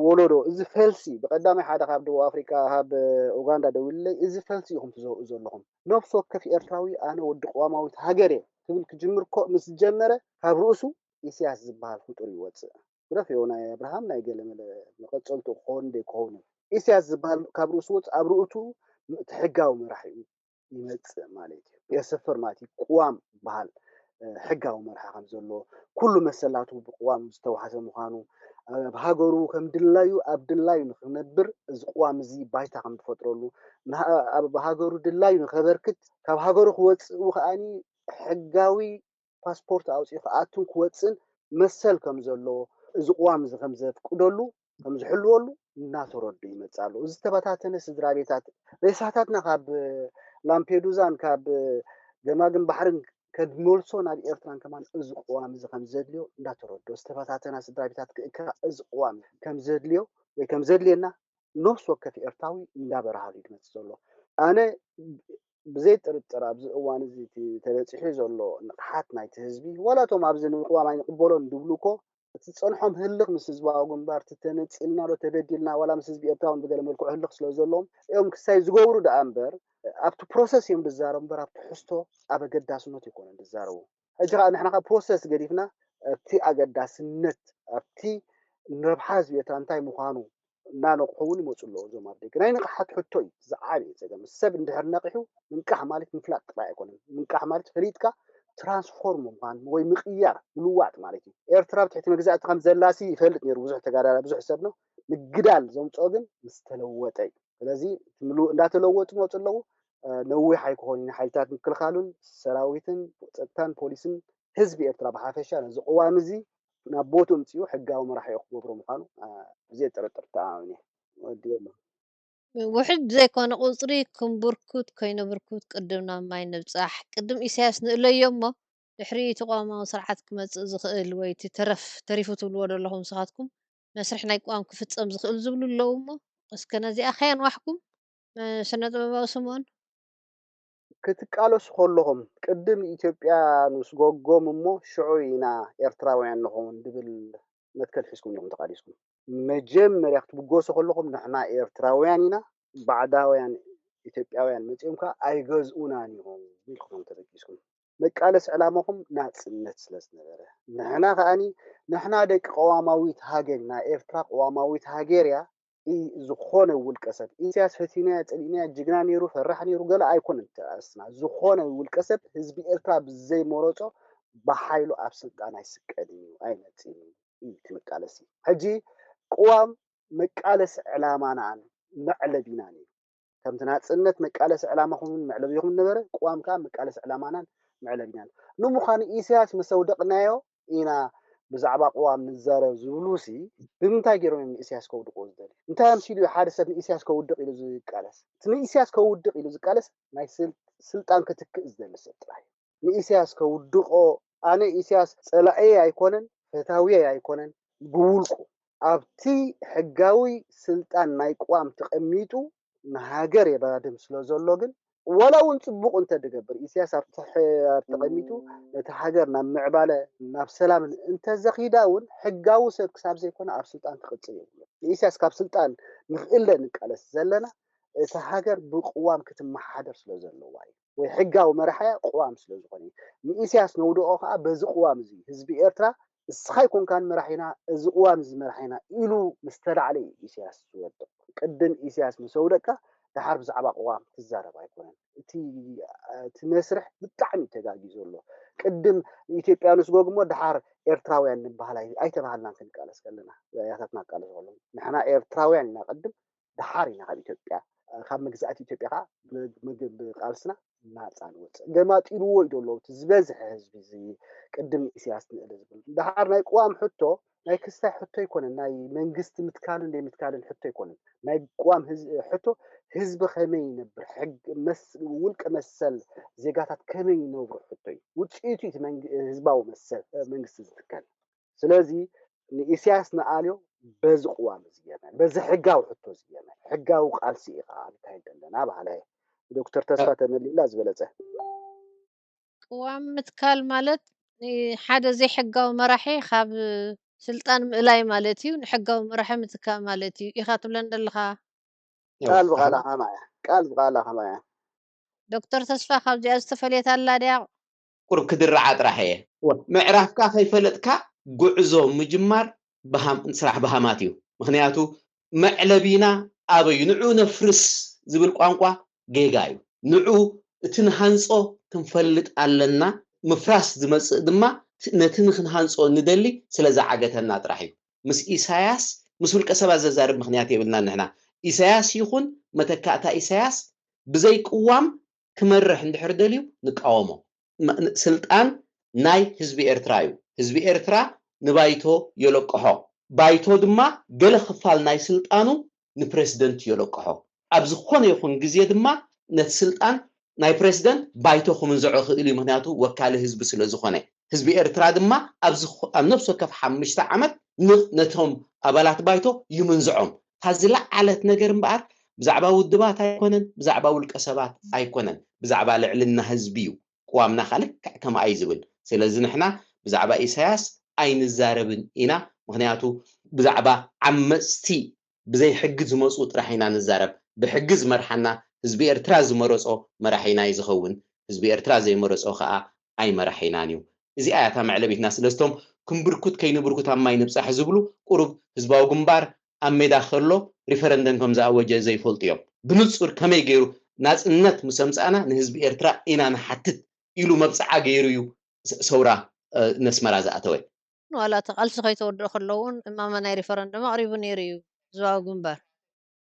ወለዶ እዚ ፈልሲ ብቀዳማይ ሓደ ካብ ደቡብ ኣፍሪቃ ካብ ኡጋንዳ ደዊልለይ እዚ ፈልሲ ኢኹም ትዘርኡ ዘለኹም ነፍሲ ወከፍ ኤርትራዊ ኣነ ወዲ ቅዋማዊት ሃገር እየ ክብል ክጅምር ኮ ምስ ዝጀመረ ካብ ርእሱ ኢስያስ ዝበሃል ፍጡር ይወፅእ ግደፍዮ ናይ ኣብርሃም ናይ ገለመለ መቐፀልቱ ክኸውን ደይክኸውን ኢስያስ ዝበሃል ካብ ርእሱ ወፅ ኣብ ርእቱ እቲ ሕጋዊ መራሒ እዩ ይመፅእ ማለት እዩ የስፍር ማለት እዩ ቅዋም በሃል ሕጋዊ መርሓ ከም ዘሎ ኩሉ መሰላቱ ብቅዋም ዝተዋሕሰ ምዃኑ ኣብ ሃገሩ ከም ድላዩ ኣብ ድላዩ ንክነብር እዚ ቅዋም እዚ ባይታ ከም ዝፈጥረሉ ኣብ ሃገሩ ድላዩ ንከበርክት ካብ ሃገሩ ክወፅእ ከዓኒ ሕጋዊ ፓስፖርት ኣውፂኡ ክኣቱን ክወፅን መሰል ከም ዘለዎ እዚ ቅዋም እዚ ከም ዘፍቅደሉ ከም ዝሕልወሉ እናተረዱ ይመፅእ ኣሎ። እዚ ዝተበታተነ ስድራ ቤታት ሬሳታትና ካብ ላምፔዱዛን ካብ ገማግም ባሕርን ከድመልሶ ናብ ኤርትራን ከማን እዚ ቅዋም እዚ ከም ዘድልዮ እንዳተረዶ ዝተበታተና ስድራ ቤታት ክእከባ እዚ ቅዋም ከም ዘድልዮ ወይ ከም ዘድልየና ነፍሲ ወከፍ ኤርትራዊ እንዳበረሃሉ ይመፅእ ዘሎ። ኣነ ብዘይ ጥርጥር ኣብዚ እዋን እዚ እቲ ተበፂሑ ዘሎ ንቕሓት ናይቲ ህዝቢ ዋላ እቶም ኣብዚ ንምቅዋም ኣይንቕበሎን ዝብሉ እኮ እቲ ዝፀንሖም ህልኽ ምስ ህዝባዊ ግንባር እቲ ተነፂልና ዶ ተበዲልና ዋላ ምስ ህዝቢ ኤርትራ እውን ብገለ መልክዑ ህልኽ ስለ ዘለዎም እዮም ክሳይ ዝገብሩ ደኣ እምበር ኣብቲ ፕሮሰስ እዮም ዝዛረቡ እምበር ኣብ ትሕዝቶ ኣብ ኣገዳስነት ኣይኮነን ዝዛረቡ ሕጂ ከዓ ንሕና ካብ ፕሮሰስ ገዲፍና ኣብቲ ኣገዳስነት ኣብቲ ንረብሓ ህዝቢ ኤርትራ እንታይ ምዃኑ እናነቕሑ እውን ይመፁ ኣለዉ እዞም ኣብ ደገ ናይ ንቕሓት ሕቶ እዩ ዝዓበየ ፀገም ሰብ እንድሕር ነቒሑ ምንቃሕ ማለት ምፍላጥ ጥራይ ኣይኮነን ምንቃሕ ማለት ፈሊጥካ ትራንስፎርም ምዃን ወይ ምቕያር ምልዋጥ ማለት እዩ ኤርትራ ብትሕቲ መግዛእቲ ከም ዘላሲ ይፈልጥ ነይሩ ብዙሕ ተጋዳላ ብዙሕ ሰብ ነው ምግዳል ዘምፅኦ ግን ምስ ተለወጠ እዩ ስለዚ እንዳተለወጡ መፁ ኣለዉ ነዊሕ ኣይክኾን ሓይልታት ምክልኻሉን ሰራዊትን ፀጥታን ፖሊስን ህዝቢ ኤርትራ ብሓፈሻ ነዚ ቅዋም እዚ ናብ ቦትኡ ምፅኡ ሕጋዊ መራሒኡ ክገብሮ ምዃኑ ብዘየጠረጥር ተኣማሚነ ወዲየ ኣሎ ውሕድ ዘይኮነ ቁፅሪ ክንቡርኩት ከይነብርኩት ቅድም ናብ ማይ ንብፃሕ ቅድም ኢሳያስ ንእለዮ እሞ ድሕሪ እቲ ቅዋማዊ ስርዓት ክመፅእ ዝኽእል ወይ እቲ ተረፍ ተሪፉ ትብልዎ ዘለኹም ንስኻትኩም መስርሕ ናይ ቅዋም ክፍፀም ዝኽእል ዝብሉ ኣለዉ እሞ እስከ ነዚኣ ከየንዋሕኩም ስነ ጥበባዊ ስምኦን ክትቃለሱ ከለኹም ቅድም ኢትዮጵያ ንስጎጎም እሞ ሽዑ ኢና ኤርትራውያን ንኸውን ዝብል መትከል ሒዝኩም ኢኹም ተቃሊስኩም መጀመርያ ክትብገሱ ከለኹም ንሕና ኤርትራውያን ኢና ባዕዳውያን ኢትዮጵያውያን መፂኦም ከዓ ኣይገዝኡናን ኢኹም ኢልኩም ተበጊስኩም መቃለሲ ዕላማኹም ናፅነት ስለ ዝነበረ ንሕና ከዓኒ ንሕና ደቂ ቀዋማዊት ሃገር ኢና ኤርትራ ቀዋማዊት ሃገር እያ ዝኾነ ውልቀ ሰብ ኢሳያስ ፈቲናያ ፀሊእናያ ጅግና ነይሩ ፈራሕ ነይሩ ገለ ኣይኮነን ተኣስና ዝኾነ ውልቀ ሰብ ህዝቢ ኤርትራ ብዘይመረፆ ብሓይሉ ኣብ ስልጣን ኣይስቀልን እዩ ኣይመፅን እዩ እዩ እቲ መቃለሲ ሕጂ ቅዋም መቃለሲ ዕላማናን መዕለቢናን እዩ ከምቲ ናፅነት መቃለሲ ዕላማኹምን መዕለቢኹምን ነበረ ቅዋም ከዓ መቃለሲ ዕላማናን መዕለቢናን ንምዃኑ ኢሳያስ ምስ ኣውደቕናዮ ኢና ብዛዕባ ቅዋም ንዛረብ ዝብሉ ሲ ብምንታይ ገይሮም እዮም ንኢሳያስ ከውድቅዎ ዝደልዩ እንታይ ኣምሲሉ እዩ ሓደ ሰብ ንኢሳያስ ከውድቅ ኢሉ ዝቃለስ እቲ ንኢሳያስ ከውድቅ ኢሉ ዝቃለስ ናይ ስልጣን ክትክእ ዝደሊ ሰብ ጥራይ ንኢሳያስ ከውድቆ ኣነ ኢሳያስ ፀላእየ ኣይኮነን ፈታውየ ኣይኮነን ብውልቁ ኣብቲ ሕጋዊ ስልጣን ናይ ቅዋም ተቐሚጡ ንሃገር የባድም ስለ ዘሎ ግን ወላ እውን ፅቡቕ እንተድገብር፣ ኢሳያስ ኣብቲ ሕራር ተቐሚጡ ነቲ ሃገር ናብ ምዕባለ ናብ ሰላምን እንተዘኺዳ እውን ሕጋዊ ሰብ ክሳብ ዘይኮነ ኣብ ስልጣን ክቕፅል የብሉ። ንኢሳያስ ካብ ስልጣን ንኽእለ ንቃለስ ዘለና እቲ ሃገር ብቅዋም ክትመሓደር ስለ ዘለዋ እዩ፣ ወይ ሕጋዊ መራሕያ ቅዋም ስለ ዝኾነ እዩ። ንኢሳያስ ነውድኦ ከዓ በዚ ቅዋም እዚ ህዝቢ ኤርትራ እስኻ ኣይኮንካን መራሒና፣ እዚ ቅዋም እዚ መራሒና ኢሉ ምስ ተላዕለ እዩ ኢሳያስ ዝወድቕ። ቅድም ኢሳያስ ምስ ኣውደቅካ ደሓር ብዛዕባ ቅዋም ትዛረብ ኣይኮነን። እቲ እቲ መስርሕ ብጣዕሚ ተጋጊ ዘሎ። ቅድም ኢትዮጵያውያን ስጎግሞ ደሓር ኤርትራውያን ንበሃል ኣይ- ኣይተባሃልናን ክንቃለስ ከለና፣ ያታትና ቃለስ ከለና ንሕና ኤርትራውያን ኢና ቅድም፣ ደሓር ኢና ካብ ኢትዮጵያ ካብ መግዛእቲ ኢትዮጵያ ከዓ ብቃልስና ናፃ ንወፅእ። ገማጢልዎ እዩ ዘሎ እቲ ዝበዝሐ ህዝቢ እዚ ቅድም ኢሳያስ ንእለ ዝብል። ደሓር ናይ ቅዋም ሕቶ ናይ ክስታይ ሕቶ ኣይኮነን፣ ናይ መንግስቲ ምትካልን ዘይምትካልን ሕቶ ኣይኮነን። ናይ ቅዋም ህዝ- ሕቶ ህዝቢ ከመይ ይነብር፣ ሕግ መስ- ውልቀ መሰል ዜጋታት ከመይ ይነብሩ ሕቶ እዩ። ውፅኢቱ እቲ መንግ- ህዝባዊ መሰል መንግስቲ ዝትከል። ስለዚ ንኢሳያስ ንኣልዮ በዚ ቅዋም እዚ የመን፣ በዚ ሕጋዊ ሕቶ እዚ የመን፣ ሕጋዊ ቃልሲ እዩ ከዓ ንካይድ ዘለና በሃላይ። ዶክተር ተስፋ ተመሊእላ ዝበለፀ ቅዋም ምትካል ማለት ንሓደ ዘይሕጋዊ መራሒ ካብ ስልጣን ምእላይ ማለት እዩ። ንሕጋዊ መራሒ ምትካእ ማለት እዩ ኢኻ ትብለን ዘለኻ። ቃል ብቃላ ከማያ ቃል ብቃላ ከማያ ዶክተር ተስፋ ካብዚኣ ዝተፈለየት ኣላ ድያ? ቁሩብ ክድርዓ ጥራሕ እየ። ምዕራፍካ ከይፈለጥካ ጉዕዞ ምጅማር ብሃም- ስራሕ ብሃማት እዩ። ምክንያቱ መዕለቢና ኣበዩ ንዑ ነፍርስ ዝብል ቋንቋ ጌጋ እዩ። ንዑ እቲ ንሃንጾ ክንፈልጥ ኣለና። ምፍራስ ዝመጽእ ድማ ነቲ ንክንሃንጾ ንደሊ ስለ ዝዓገተና ጥራሕ እዩ። ምስ ኢሳያስ ምስ ውልቀ ሰባት ዘዛርብ ምክንያት የብልናን ንሕና። ኢሳያስ ይኹን መተካእታ ኢሳያስ ብዘይ ቅዋም ክመርሕ እንድሕር ደልዩ ንቃወሞ። ስልጣን ናይ ህዝቢ ኤርትራ እዩ። ህዝቢ ኤርትራ ንባይቶ የለቅሖ። ባይቶ ድማ ገለ ክፋል ናይ ስልጣኑ ንፕረሲደንት የለቅሖ። ኣብ ዝኾነ ይኹን ግዜ ድማ ነቲ ስልጣን ናይ ፕረሲደንት ባይቶ ክምንዝዖ ክእል እዩ። ምክንያቱ ወካሊ ህዝቢ ስለ ዝኾነ። ህዝቢ ኤርትራ ድማ ኣብ ዝኮ- ኣብ ነፍሲ ወከፍ ሓሙሽተ ዓመት ን- ነቶም ኣባላት ባይቶ ይምንዝዖም። ካብ ዝለዓለት ነገር እምበኣር ብዛዕባ ውድባት ኣይኮነን፣ ብዛዕባ ውልቀ ሰባት ኣይኮነን፣ ብዛዕባ ልዕልና ህዝቢ እዩ። ቅዋምና ከዓ ልክዕ ከምኣ እዩ ዝብል። ስለዚ ንሕና ብዛዕባ ኢሳያስ ኣይንዛረብን ኢና። ምክንያቱ ብዛዕባ ዓመፅቲ ብዘይ ሕጊ ዝመፁ ጥራሕ ኢና ንዛረብ። ብሕጊ ዝመርሓና ህዝቢ ኤርትራ ዝመረፆ መራሒና እዩ ዝኸውን። ህዝቢ ኤርትራ ዘይመረፆ ከዓ ኣይመራሒናን እዩ። እዚኣ እያ እታ መዕለቢትና። ስለዝቶም ክንብርኩት ከይንብርኩት ኣብ ማይ ንብፃሕ ዝብሉ ቁሩብ ህዝባዊ ግንባር ኣብ ሜዳ ከሎ ሪፈረንደም ከም ዝኣወጀ ዘይፈልጡ እዮም። ብንፁር ከመይ ገይሩ ናፅነት ምስ ኣምፃእና ንህዝቢ ኤርትራ ኢና ንሓትት ኢሉ መብፅዓ ገይሩ እዩ ስ- ሰውራ እ፣ ነስመራ ዝኣተወ። ዋላ እቲ ቃልሲ ከይተወድኦ ከለውን እማመ ናይ ሪፈረንደም ኣቕሪቡ ነይሩ እዩ ህዝባዊ ግንባር።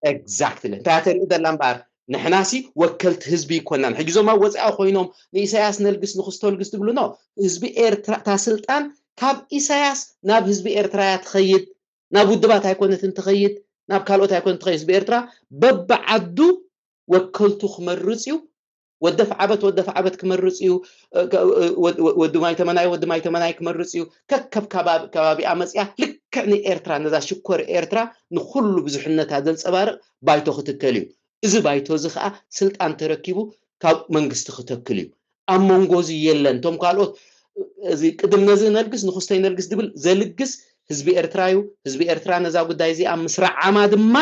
ኤግዛክትሊ እንታይ ተርኢ ዘላ እምበኣር ንሕናሲ ወከልቲ ህዝቢ ይኮናን። ሕጂ ዞም ኣብ ወፃኢ ኮይኖም ንኢሳያስ ነልግስ ንክስቶ ልግስ ትብሉ ኖ። ህዝቢ ኤርትራ እታ ስልጣን ካብ ኢሳያስ ናብ ህዝቢ ኤርትራ እያ ትኸይድ። ናብ ውድባት ኣይኮነትን ትኸይድ፣ ናብ ካልኦት ኣይኮነትን ትኸይድ። ህዝቢ ኤርትራ በብዓዱ ወከልቱ ክመርፅ እዩ። ወደፍ ዓበት ወደፍ ዓበት ክመርፅ እዩ። ወዲ ማይ ተመናይ ወዲ ማይ ተመናይ ክመርፅ እዩ። ከከብ ከባቢኣ መፅያ ልክዕ ንኤርትራ ነዛ ሽኮር ኤርትራ ንኩሉ ብዙሕነታ ዘንፀባርቕ ባይቶ ክትከል እዩ። እዚ ባይቶ እዚ ከዓ ስልጣን ተረኪቡ ካብ መንግስቲ ክተክል እዩ። ኣብ መንጎ እዚ የለን። እቶም ካልኦት እዚ ቅድም ነዚ ነልግስ ንክስቶ ይነልግስ ዝብል ዘልግስ ህዝቢ ኤርትራ እዩ። ህዝቢ ኤርትራ ነዛ ጉዳይ እዚኣ ምስ ረዓማ ድማ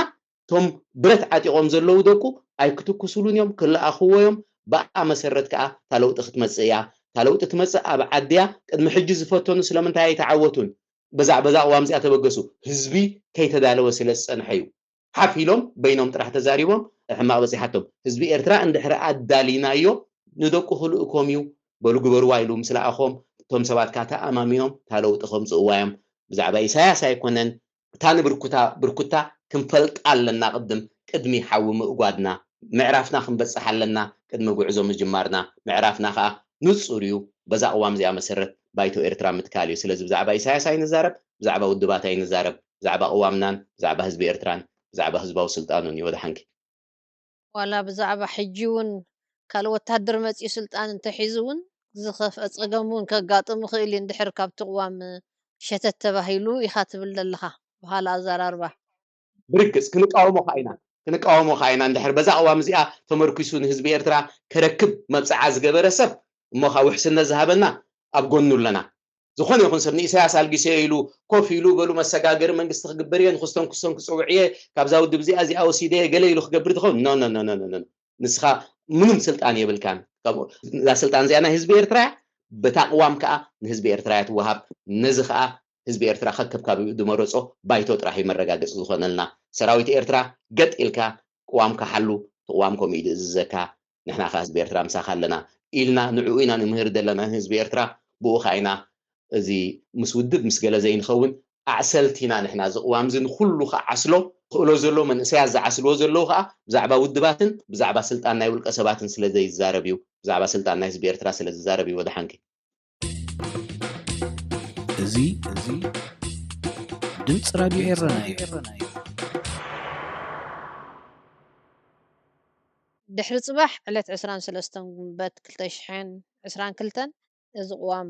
እቶም ብረት ዓጢቖም ዘለዉ ደቁ ኣይክትኩሱሉን እዮም፣ ክለኣኽዎ እዮም። ብኣ መሰረት ከዓ እታ ለውጢ ክትመፅእ እያ። እታ ለውጢ ትመፅእ ኣብ ዓድያ። ቅድሚ ሕጂ ዝፈተኑ ስለምንታይ ኣይተዓወቱን? በዛ በዛ ቅዋም እዚኣ ተበገሱ። ህዝቢ ከይተዳለወ ስለ ዝፀንሐ እዩ። ሓፍ ኢሎም በይኖም ጥራሕ ተዛሪቦም ሕማቕ በፂሓቶም። ህዝቢ ኤርትራ እንድሕር ኣዳሊናዮ ንደቁ ክልእኮም እዩ በሉ ግበርዋ ኢሉ ምስ ለኣኾም እቶም ሰባት ከዓ ተኣማሚኖም እታ ለውጢ ከምፅእዋ እዮም። ብዛዕባ ኢሳያስ ኣይኮነን እታ ንብርኩታ ብርኩታ ክንፈልጣ ኣለና ቅድም ቅድሚ ሓዊ ምእጓድና ምዕራፍና ክንበፅሕ ኣለና ቅድሚ ጉዕዞ ምጅማርና ምዕራፍና ከዓ ንፁር እዩ። በዛ ቅዋም እዚኣ መሰረት ባይቶ ኤርትራ ምትካል እዩ። ስለዚ ብዛዕባ ኢሳያስ ኣይንዛረብ፣ ብዛዕባ ውድባት ኣይንዛረብ፣ ብዛዕባ ቅዋምናን ብዛዕባ ህዝቢ ኤርትራን ብዛዕባ ህዝባዊ ስልጣኑን እዩ። ወደ ሓንኪ ዋላ ብዛዕባ ሕጂ እውን ካልእ ወታደር መፂኡ ስልጣን እንተሒዙ እውን ዝኸፍአ ፀገም እውን ከጋጥም ይኽእል እዩ እንድሕር ካብቲ ቅዋም ሸተት ተባሂሉ ኢኻ ትብል ዘለኻ ብኻልእ ኣዘራርባ። ብርግፅ ክንቃወሞ ከዓ ኢና። ክንቃወሞ ከኣ ኢና። እንድሕር በዛ ቅዋም እዚኣ ተመርኪሱ ንህዝቢ ኤርትራ ከረክብ መብፅዓ ዝገበረ ሰብ እሞ ከኣ ውሕስነት ዝሃበና ኣብ ጎኑ ኣለና። ዝኾነ ይኹን ሰብ ንኢሳያስ ኣልጊሰ ኢሉ ኮፍ ኢሉ በሉ መሰጋገሪ መንግስቲ ክግበር እየ ንክስተንኩ ሰንኩ ፅውዕ እየ ካብዛ ውድብ እዚኣ እዚኣ ወሲደ ገለ ኢሉ ክገብር ትኸውን ኖ ኖ ኖ ኖ ኖ ኖ። ንስኻ ምንም ስልጣን የብልካን። ካብኡ እዛ ስልጣን እዚኣ ናይ ህዝቢ ኤርትራ እያ። በታ ቅዋም ከዓ ንህዝቢ ኤርትራ እያ ትወሃብ። ነዚ ከዓ ህዝቢ ኤርትራ ከከብ ካቢኡ ዝመረፆ ባይቶ ጥራሕ እዩ መረጋገፂ ዝኾነልና። ሰራዊት ኤርትራ ገጥ ኢልካ ቅዋምካ ሓሉ፣ እቲ ቅዋም ከምኡ እዩ ዝእዝዘካ። ንሕና ከ ህዝቢ ኤርትራ ምሳኻ ኣለና ኢልና ንዕኡ ኢና ንምህር ዘለና ንህዝቢ ኤርትራ። ብኡ ከ ኢና እዚ ምስ ውድብ ምስ ገለ ዘይንኸውን ኣዕሰልቲ ኢና ንሕና። እዚ ቅዋም እዚ ንኹሉ ከዓስሎ ክእሎ ዘሎ መንእሰያት ዝዓስልዎ ዘለዉ ከኣ ብዛዕባ ውድባትን ብዛዕባ ስልጣን ናይ ውልቀ ሰባትን ስለ ዘይዛረብ እዩ። ብዛዕባ ስልጣን ናይ ህዝቢ ኤርትራ ስለ ዝዛረብ እዩ። ወደሓንኪ። እዚ እዚ ድምፂ ራድዮ ኤረና እዩ። ድሕሪ ፅባሕ ዕለት ዕስራን ሰለስተን ጉንበት ክልተ ሽሕን ዕስራን ክልተን እዚ ቅዋም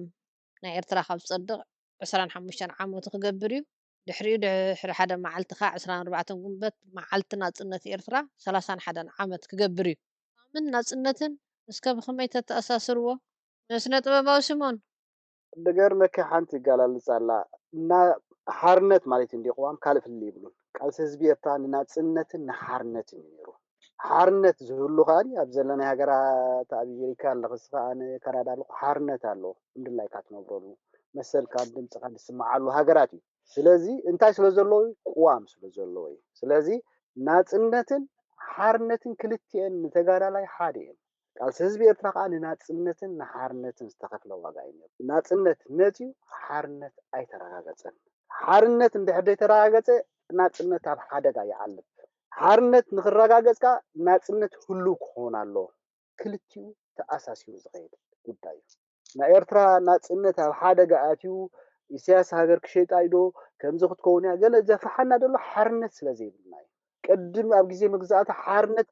ናይ ኤርትራ ካብ ዝፀድቕ ዕስራን ሓሙሽተን ዓመቱ ክገብር እዩ። ድሕሪኡ ድሕሪ ሓደ መዓልቲ ከዓ ዕስራን ኣርባዕተን ጉንበት መዓልቲ ናፅነት ኤርትራ ሰላሳን ሓደን ዓመት ክገብር እዩ። ቅዋምን ናፅነትን እስከ ብኸመይ ተተኣሳስርዎ? ስነ ጥበባዊ ስሞን። ድገርመኪ ሓንቲ ይጋላልፅ ኣላ እና ሓርነት ማለት እንዲ ቅዋም ካልእ ፍልልይ ይብሉን። ቃልሲ ህዝቢ ኤርትራ ንናፅነትን ንሓርነትን እዩ ነይሩ። ሓርነት ዝህሉ ከኣ ኣብ ዘለናይ ሃገራት ኣብ ኣሜሪካ ኣለኽስ ከኣ ካናዳ ኣለኹ ሓርነት ኣሎ። እንድላይካ ትነብረሉ መሰልካ ድምፅካ ዝስምዓሉ ሃገራት እዩ። ስለዚ እንታይ ስለ ዘለዎ እዩ? ቅዋም ስለ ዘለዎ እዩ። ስለዚ ናፅነትን ሓርነትን ክልቲኤን ንተጋዳላይ ሓደ እየን። ቃልሲ ህዝቢ ኤርትራ ከዓ ንናፅነትን ንሓርነትን ዝተኸፍለ ዋጋ እዩ ነይሩ። ናፅነት መፅዩ ሓርነት ኣይተረጋገፀን። ሓርነት እንድሕር ዘይተረጋገፀ ናፅነት ኣብ ሓደጋ ይዓልብ። ሓርነት ንክረጋገፅ ከዓ ናፅነት ህሉው ክኸውን ኣለዎ። ክልቲኡ ተኣሳሲሩ ዝኸይድ ጉዳይ እዩ። ናይ ኤርትራ ናፅነት ኣብ ሓደጋ ኣትዩ ኢሳያስ ሃገር ክሸይጣ ኢዶ ከምዚ ክትከውን እያ ገለ ዘፍርሓና ዘሎ ሓርነት ስለ ዘይብልና እዩ። ቅድም ኣብ ግዜ መግዛእቲ ሓርነት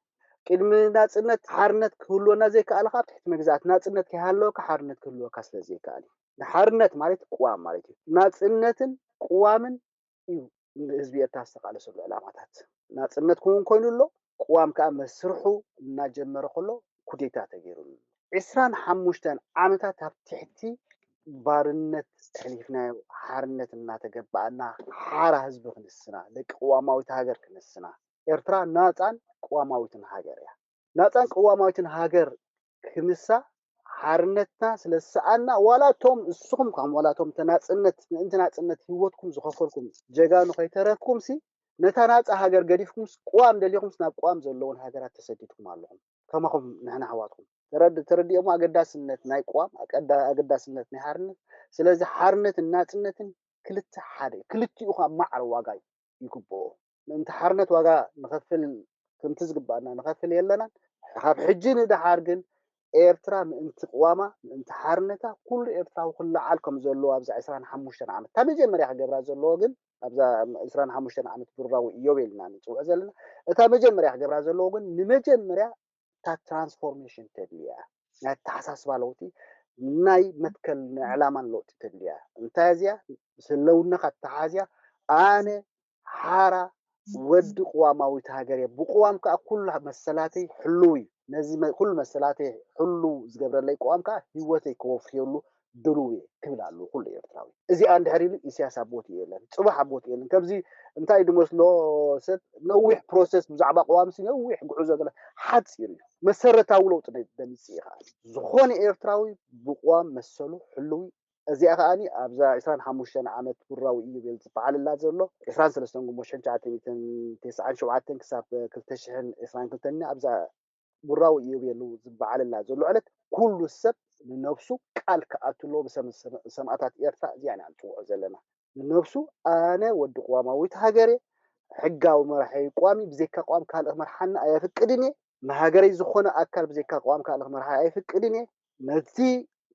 ቅድሚ ናፅነት ሓርነት ክህልወና ዘይከኣለ ካብ ትሕቲ መግዛእቲ ናፅነት ከይሃለወካ ሓርነት ክህልወካ ስለ ዘይከኣል እዩ። ንሓርነት ማለት ቅዋም ማለት እዩ። ናፅነትን ቅዋምን እዩ ንህዝቢ ኤርትራ ዝተቃለሰሉ ዕላማታት። ናፅነት ክውን ኮይኑ ኣሎ፣ ቅዋም ከዓ መስርሑ እናጀመረ ከሎ ኩዴታ ተገይሩሉ። ዕስራን ሓሙሽተን ዓመታት ኣብ ትሕቲ ባርነት ተሕሊፍናዮ ሓርነት እናተገባኣና ሓራ ህዝቢ ክንስና ደቂ ቅዋማዊት ሃገር ክንስና ኤርትራ ናፃን ቅዋማዊትን ሃገር እያ። ናፃን ቅዋማዊትን ሃገር ክንሳ ሓርነትና ስለ ዝሰኣና ዋላ እቶም እስኹም ከም ዋላ እቶም ተናፅነት ምእንቲ ናፅነት ህይወትኩም ዝኸፈልኩም ጀጋኑ ከይተረፍኩም ሲ ነታ ናፃ ሃገር ገዲፍኩምስ ቅዋም ደሊኹምስ ናብ ቅዋም ዘለውን ሃገራት ተሰዲድኩም ኣለኹም። ከማኹም ንሕና ኣሕዋትኩም ተረድ ተረዲኦም ኣገዳስነት ናይ ቅዋም ኣቀዳ- ኣገዳስነት ናይ ሓርነት። ስለዚ ሓርነትን ናፅነትን ክልተ ሓደ እዩ። ክልቲኡ ካብ ማዕረ ዋጋ ይግብኦ። ምእንቲ ሓርነት ዋጋ ንኸፍል ከምቲ ዝግባኣና ንኸፍል የለናን። ካብ ሕጂ ንደሓር ግን ኤርትራ ምእንቲ ቅዋማ ምእንቲ ሓርነታ ኩሉ ኤርትራዊ ክለዓል ከም ዘለዎ ኣብዛ ዕስራን ሓሙሽተን ዓመት እታ መጀመርያ ክገብራ ዘለዎ ግን ኣብዛ ዕስራን ሓሙሽተን ዓመት ብሩራዊ ኢዮቤል ኢና ንፅውዕ ዘለና። እታ መጀመርያ ክገብራ ዘለዎ ግን ንመጀመርያ እታ ትራንስፎርሜሽን ተድልያ ናይ ኣተሓሳስባ ለውጢ ናይ መትከል ናይ ዕላማን ለውጢ ተድልያ እንታይ እዚኣ ምስ ህለውነኻ ተሓዝያ ኣነ ሓራ ወዲ ቅዋማዊት ሃገር እየ። ብቅዋም ከዓ ኩሉ መሰላተይ ሕሉው እዩ። ነዚ መ- ኩሉ መሰላተይ ሕሉው ዝገብረለይ ቅዋም ከዓ ህይወተይ ከወፍየሉ ድሉው እየ ክብል ኣለዎ ኩሉ ኤርትራዊ። እዚኣ እንድሕር ኢሉ ኢሳያስ ኣብ ቦትኡ የለን፣ ፅባሕ ኣብ ቦትኡ የለን። ከምዚ እንታይ ድመስሎ ሰብ ነዊሕ ፕሮሰስ ብዛዕባ ቅዋምሲ ነዊሕ ጉዕዞ ገለ ሓፂር እዩ። መሰረታዊ ለውጢ ነ- ደምፅእ ይኽኣል። ዝኾነ ኤርትራዊ ብቅዋም መሰሉ ሕሉው እዚኣ ከኣ ኣብዛ ዕስራን ሓሙሽተን ዓመት ብራዊ ኢዮቤል ዝበዓለላ ዘሎ ዕስራን ሰለስተን ጉንቦት ሽሕን ትሽዓተ ሚእትን ተስዓን ሸውዓተን ክሳብ ክልተ ሽሕን ዕስራን ክልተን ኣብዛ ብራዊ ኢዮቤሉ ዝበዓለላ ዘሎ ዕለት ኩሉ ሰብ ንነብሱ ቃል ክኣቱ ኣለዎ። ብሰም- ሰማእታት ኤርትራ እዚኣ ኢና ንፅውዖ ዘለና። ንነብሱ ኣነ ወዲ ቅዋማዊት ሃገር እየ፣ ሕጋዊ መራሒ ቅዋም እዩ፣ ብዘይካ ቅዋም ካልእ ክመርሓኒ ኣየፍቅድን እየ፣ ንሃገረይ ዝኾነ ኣካል ብዘይካ ቅዋም ካልእ ክመርሓ ኣየፍቅድን እየ፣ ነቲ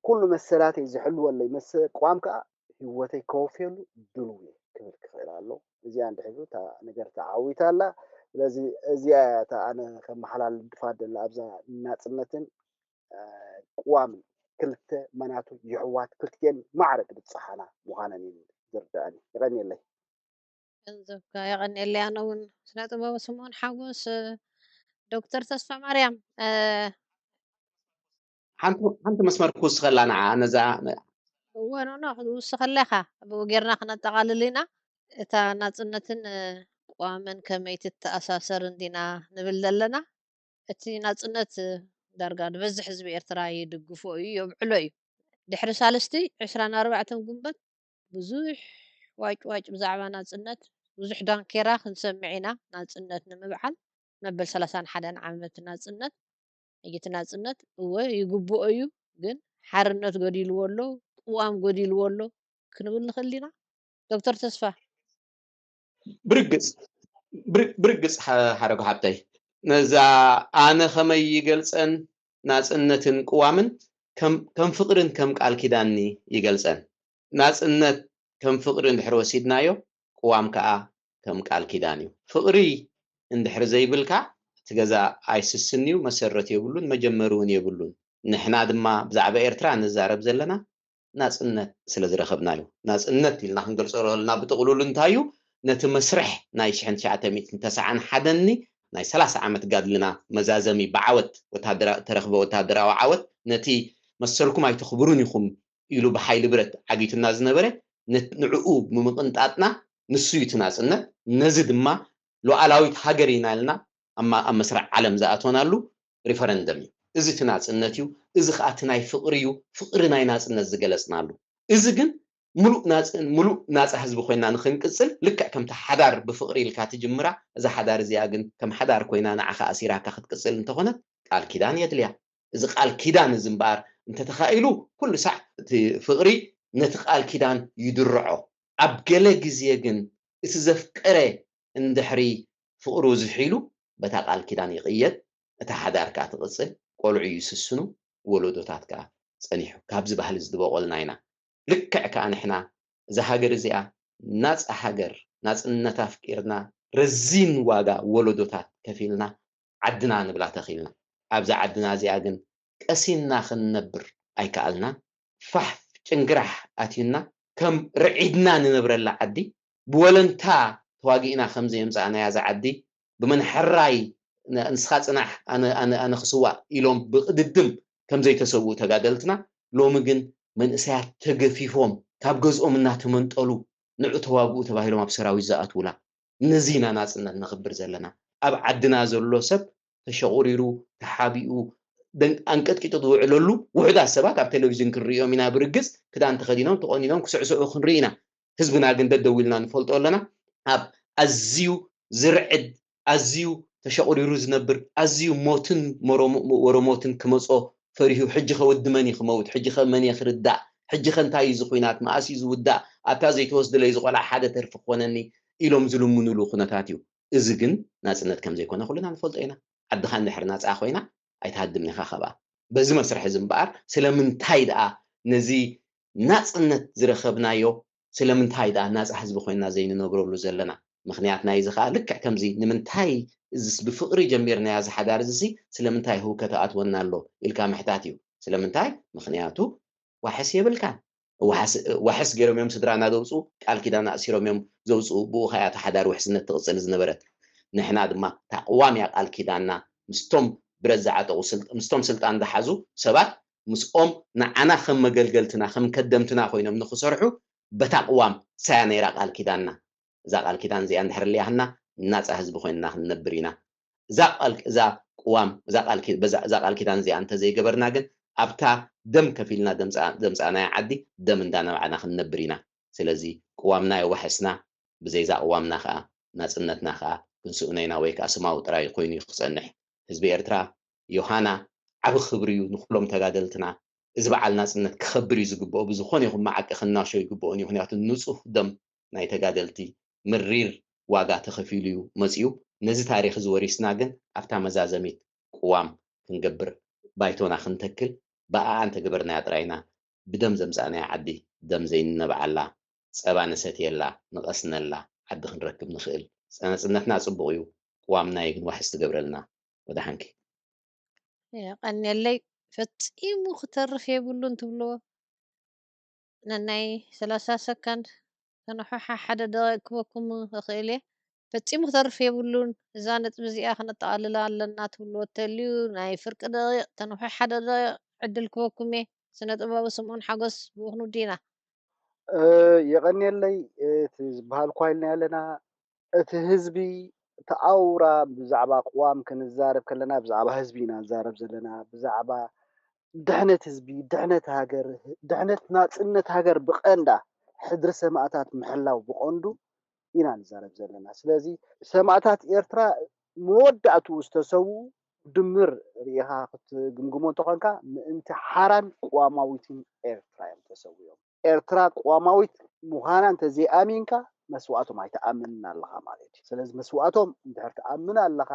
ኩሉ መሰላተይ ዝሕልወለይ መሰ ቅዋም ከዓ ህይወተይ ከወፍየሉ ድሉው እየ ክብል ክኽእል ኣሎ። እዚኣ እንድሕር እታ ነገር ተዓዊታ ኣላ። ስለዚ እዚኣ እያ እታ ኣነ ከመሓላልፋ ደላ ኣብዛ ናፅነትን ቅዋምን ክልተ መናቱ ይሕዋት ክልቲኤን ማዕረ ክብፅሓና ምዃነን እዩ ዝርድኣኒ። የቐንየለይ። ገንዘብካ የቐንየለይ። ኣነ እውን ስነ ጥበብ ስምኦን ሓጎስ፣ እ፣ ዶክተር ተስፋ ማርያም፣ እ፣ ሓንቲ ሓንቲ መስመር ክውስኸላ ንዓ ነዛ እወ፣ ኖ፣ ኖ፣ ክትውስኸላ ኢኻ። ብኡ ጌርና ክነጠቓልል ኢና። እታ ናጽነትን፣ እ፣ ቅዋምን ከመይ ትተኣሳሰር እንዲና ንብል ዘለና። እቲ ናጽነት፣ እ፣ ዳርጋ ዝበዝሕ ህዝቢ ኤርትራ ይድግፎ እዩ፣ የብዕሎ እዩ። ድሕሪ ሳልስቲ ዕስራን ኣርባዕተን ጉንበት ብዙሕ ዋጭ ዋጭ ብዛዕባ ናጽነት፣ ብዙሕ ዳንኬራ ክንሰምዕ ኢና። ናጽነት ንምብዓል መበል ሰላሳን ሓደን ዓመት ናጽነት፣ ሕጂ እቲ ናጽነት እወ ይግብኦ እዩ፣ ግን ሓርነት ጎዲልዎ ኣሎ፣ ቅዋም ጎዲልዎ ኣሎ ክንብል ንኽእል ዲና? ዶክተር ተስፋ። ብርግጽ ብር- ብርግጽ ሓ- ሓረጉ ሓብተይ፣ ነዛ ኣነ ከመይ ይገልጸን ናጽነትን ቅዋምን ከም ከም ፍቕርን ከም ቃል ኪዳንኒ ይገልጸን። ናጽነት ከም ፍቕሪ እንድሕር ወሲድናዮ፣ ቅዋም ከኣ ከም ቃል ኪዳን እዩ። ፍቕሪ እንድሕር ዘይብልካ፣ እቲ ገዛ ኣይስስን እዩ፣ መሰረት የብሉን፣ መጀመሪ እውን የብሉን። ንሕና ድማ ብዛዕባ ኤርትራ ንዛረብ ዘለና ናጽነት ስለ ዝረኸብና እዩ። ናጽነት ኢልና ክንገልጾ ከለና ብጥቕሉሉ እንታይ እዩ? ነቲ መስርሕ ናይ ሽሕን ትሽዓተ ሚእትን ተስዓን ሓደን ናይ ሰላሳ ዓመት ጋድልና መዛዘሚ ብዓወት ወታደራ- ተረኽበ ወታደራዊ ዓወት ነቲ መሰልኩም ኣይተኽብሩን ኢኹም ኢሉ ብሓይሊ ብረት ዓጊቱና ዝነበረ ነ- ንዕኡ ብምቕንጣጥና ንሱ እዩ እቲ ናጽነት። ነዚ ድማ ሉዓላዊት ሃገር ኢና ኢልና ኣብ ማ- ኣብ መስርዕ ዓለም ዝኣተናሉ ሪፈረንደም እዩ። እዚ እቲ ናጽነት እዩ። እዚ ከዓ እቲ ናይ ፍቕሪ እዩ። ፍቕሪ ናይ ናጽነት ዝገለጽናሉ። እዚ ግን ምሉእ ናጽ- ምሉእ ናጻ ህዝቢ ኮይና ንክንቅጽል ልክዕ ከምቲ ሓዳር ብፍቕሪ ኢልካ ትጅምራ፣ እዛ ሓዳር እዚኣ ግን ከም ሓዳር ኮይና ንዓኻ ኣሲራካ ክትቅጽል እንተኾነት ቃል ኪዳን የድልያ። እዚ ቃል ኪዳን እዚ እምበኣር እንተተኻኢሉ ኩሉ ሳዕ እቲ ፍቕሪ ነቲ ቃል ኪዳን ይድርዖ። ኣብ ገለ ግዜ ግን እቲ ዘፍቀረ እንድሕሪ ፍቕሩ ዝሒሉ በታ ቃል ኪዳን ይቕየድ፣ እታ ሓዳር ከኣ ትቕጽል፣ ቆልዑ ይስስኑ፣ ወለዶታት ከኣ ጸኒሑ። ካብዚ ባህሊ እዚ ዝበቆልና ኢና። ልክዕ ከኣ ንሕና እዛ ሃገር እዚኣ ናጻ ሃገር፣ ናጽነት ኣፍቂርና፣ ረዚን ዋጋ ወለዶታት ከፊልና ዓድና ንብላ ተኺልና። ኣብዛ ዓድና እዚኣ ግን ቀሲንና ክንነብር ኣይከኣልናን። ፋሕ ጭንግራሕ ኣትዩና፣ ከም ርዒድና ንነብረላ ዓዲ፣ ብወለንታ ተዋጊእና ከም ዘየምጻእናያ እዛ ዓዲ፣ ብመን ሕራይ ን- ንስኻ ጽናሕ ኣነ ኣነ ኣነ ክስዋእ ኢሎም ብቕድድም ከም ዘይተሰውኡ ተጋደልትና፣ ሎሚ ግን መንእሰያት ተገፊፎም ካብ ገዝኦም እናተመንጠሉ ንዑ ተዋግኡ ተባሂሎም ኣብ ሰራዊት ዝኣትውላ። ነዚ ኢና ናጽነት ነኽብር ዘለና። ኣብ ዓድና ዘሎ ሰብ ተሸቑሪሩ፣ ተሓቢኡ፣ ደን- ኣንቀጥቂጡ ዝውዕለሉ ውሑዳት ሰባት ኣብ ቴሌቪዥን ክንርእዮም ኢና። ብርግጽ ክዳን ተኸዲኖም ተቖኒኖም ክስዕስዑ ክንርኢ ኢና። ህዝብና ግን ደደው ኢልና ንፈልጦ ኣለና። ኣብ ኣዝዩ ዝርዕድ፣ ኣዝዩ ተሸቑሪሩ ዝነብር፣ ኣዝዩ ሞትን መሮሞ- ወረሞትን ክመጾ ፈሪሁ፣ ሕጂ ከ ወዲ መን እዩ ክመውት? ሕጂ ከ መን እየ ክርዳእ? ሕጂ ከ እንታይ እዩ እዚ ኹናት? መኣስ እዩ ዝውዳእ? ኣብታ ዘይተወስደለይ ዝቖልዓ ሓደ ተርፊ ክኾነኒ ኢሎም ዝልምኑሉ ኩነታት እዩ። እዚ ግን ናጽነት ከም ዘይኮነ ኩልና ንፈልጦ ኢና። ዓድኻ እንድሕር ናጻ ኮይና ኣይትሃድምን ኢኻ ካብኣ። በዚ መስርሕ እዚ እምበኣር ስለምንታይ ደኣ ነዚ ናጽነት ዝረኸብናዮ ስለምንታይ ደኣ ናጻ ህዝቢ ኮይና ዘይንነብረሉ ዘለና? ምኽንያት ናይዚ ከኣ ልክዕ ከምዚ ንምንታይ እዚስ ብፍቕሪ ጀሚርናዮ እዚ ሓዳር እዚሲ ስለምንታይ ህውከት ኣትወና ኣሎ ኢልካ ምሕታት እዩ። ስለምንታይ? ምኽንያቱ ዋሕስ የብልካን። ዋሕስ ዋሕስ ገይሮም እዮም ስድራና ዘውፅኡ፣ ቃል ኪዳን ኣእሲሮም እዮም ዘውፅኡ። ብኡ ከኣ እታ ሓዳር ውሕስነት ትቕፅል ዝነበረት። ንሕና ድማ እታ ቅዋም እያ ቃል ኪዳንና። ምስቶም ብረት ዝዓጠቑ ስል- ምስቶም ስልጣን ዝሓዙ ሰባት ምስኦም ንዓና ከም መገልገልትና ከም ከደምትና ኮይኖም ንክሰርሑ በታ ቅዋም ሳያ ነይራ ቃል ኪዳንና። እዛ ቃል ኪዳን እዚኣ እንድሕር ልያህና ናፃ ህዝቢ ኮይንና ክንነብር ኢና። እዛ ቃል እዛ ቅዋም እዛ ቃል ኪ- በዛ- እዛ ቃል ኪዳን እዚኣ እንተዘይገበርና ግን ኣብታ ደም ከፊልና ደምፃ- ደምፃናያ ዓዲ ደም እንዳነባዕና ክንነብር ኢና። ስለዚ ቅዋምና የዋሕስና፣ ብዘይዛ ቅዋምና ከዓ ናፅነትና ከዓ ክንስእኖ ኢና ወይ ከዓ ስማዊ ጥራይ ኮይኑ እዩ ክፀንሕ። ህዝቢ ኤርትራ ዮሃና ዓቢ ክብሪ እዩ ንኩሎም ተጋደልትና። እዚ በዓል ናፅነት ክኸብር እዩ ዝግብኦ። ብዝኾነ ይኹን መዓቀ ክናሾ ይግብኦን እዩ። ምክንያቱ ንፁህ ደም ናይ ተጋደልቲ ምሪር ዋጋ ተኸፊሉ እዩ መፂኡ። ነዚ ታሪክ እዚ ወሪስና ግን ኣብታ መዛዘሚት ቅዋም ክንገብር ባይቶና ክንተክል ብኣኣ እንተገበርናያ ጥራይ ኢና ብደም ዘምፃእናያ ዓዲ ደም ዘይንነብዓላ፣ ፀባ ንሰትየላ፣ ንቐስነላ ዓዲ ክንረክብ ንኽእል። ናፅነትና ፅቡቕ እዩ፣ ቅዋምና እዩ ግን ዋሕስ ትገብረልና። ወደሓንኪ። የቐንየለይ። ፈጺሙ ክተርፍ የብሉን ትብልዎ? ነናይ ሰላሳ ሰከንድ ተነሑ ሓደ ደቂቕ ክበኩም እኽእል እየ። ፈጺሙ ክተርፍ የብሉን። እዛ ነጥቢ እዚኣ ክነጠቓልላ ኣለና ትብልዎ ተልዩ ናይ ፍርቂ ደቂቕ፣ ተነሑ ሓደ ደቂቕ ዕድል ክበኩም እየ። ስነ ጥበባዊ ስምኦን ሓጎስ ብኡኽኑ ዲና። የቐንየለይ። እቲ ዝበሃል እኳ ኢልና ኣለና፣ እቲ ህዝቢ እቲ ኣውራ ብዛዕባ ቅዋም ክንዛረብ ከለና ብዛዕባ ህዝቢ ኢና ንዛረብ ዘለና። ብዛዕባ ድሕነት ህዝቢ፣ ድሕነት ሃገር፣ ድሕነት ናጽነት ሃገር ብቐንዳ ሕድሪ ሰማእታት ምሕላው ብቐንዱ ኢና ንዛረብ ዘለና። ስለዚ ሰማእታት ኤርትራ መወዳእትኡ ዝተሰውኡ ድምር ርኢኻ ክትግምግሞ እንተኾንካ ምእንቲ ሓራን ቅዋማዊትን ኤርትራ እዮም ተሰዊኦም። ኤርትራ ቅዋማዊት ምዃና እንተዘይኣሚንካ መስዋእቶም ኣይትኣምንን ኣለኻ ማለት እዩ። ስለዚ መስዋእቶም እንድሕር ትኣምን ኣለኻ፣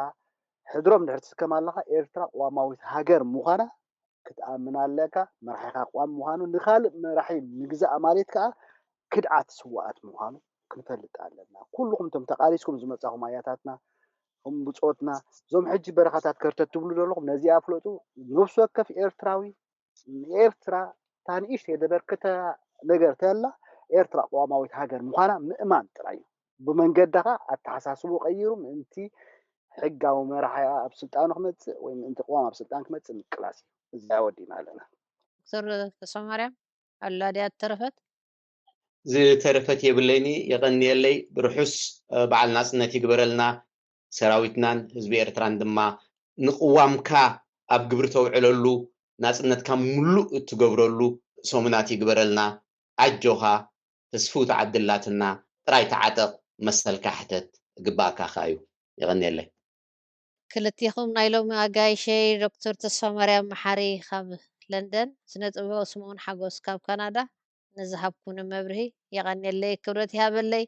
ሕድሮም እንድሕር ትስከም ኣለኻ፣ ኤርትራ ቅዋማዊት ሃገር ምዃና ክትኣምን ኣለካ። መራሒኻ ቅዋም ምዃኑ ንኻልእ መራሒ ምግዛእ ማለት ከዓ ክድዓት ስዋኣት ምዃኑ ክንፈልጥ ኣለና። ኩልኹም እቶም ተቓሊስኩም ዝመጻኹም ኣያታትና፣ እቶም ብጾትና፣ እዞም ሕጂ በረኻታት ከርተት ትብሉ ዘለኹም ነዚኣ ፍለጡ። ነፍሲ ወከፍ ኤርትራዊ ንኤርትራ እታ ንእሽተይ ዘበርክታ ነገር ተላ ኤርትራ ቅዋማዊት ሃገር ምዃና ምእማን ጥራይ እዩ። ብመንገዳኻ ኣተሓሳስቡ ቀይሩ ምእንቲ ሕጋዊ መራሒ ኣብ ስልጣኑ ክመጽእ ወይ ምእንቲ ቅዋም ኣብ ስልጣን ክመጽእ ምቅላስ እዩ። እዚኣ ወዲና ኣለና። ዶክተር ተስፋማርያም ኣላ ድያ ተረፈት? ዝተረፈት የብለይኒ። የቐንየለይ። ብርሑስ በዓል ናጽነት ይግበረልና። ሰራዊትናን ህዝቢ ኤርትራን ድማ ንቅዋምካ ኣብ ግብሪ ተውዕለሉ፣ ናጽነትካ ምሉእ እትገብረሉ ሰሙናት ይግበረልና። ኣጆኻ፣ ተስፍው ትዓዲ ኣላትና። ጥራይ ተዓጠቕ፣ መሰልካ ሕተት፣ ግባእካ ከኣ እዩ። የቐንየለይ። ክልቲኹም ናይ ሎሚ ኣጋይሸይ ዶክተር ተስፋማርያም መሓሪ ካብ ለንደን፣ ስነ ጥበባዊ ስምኦን ሓጎስ ካብ ካናዳ ንዝሃብኩኒ መብርሂ የቐንየለይ፣ ክብረት ይሃበለይ።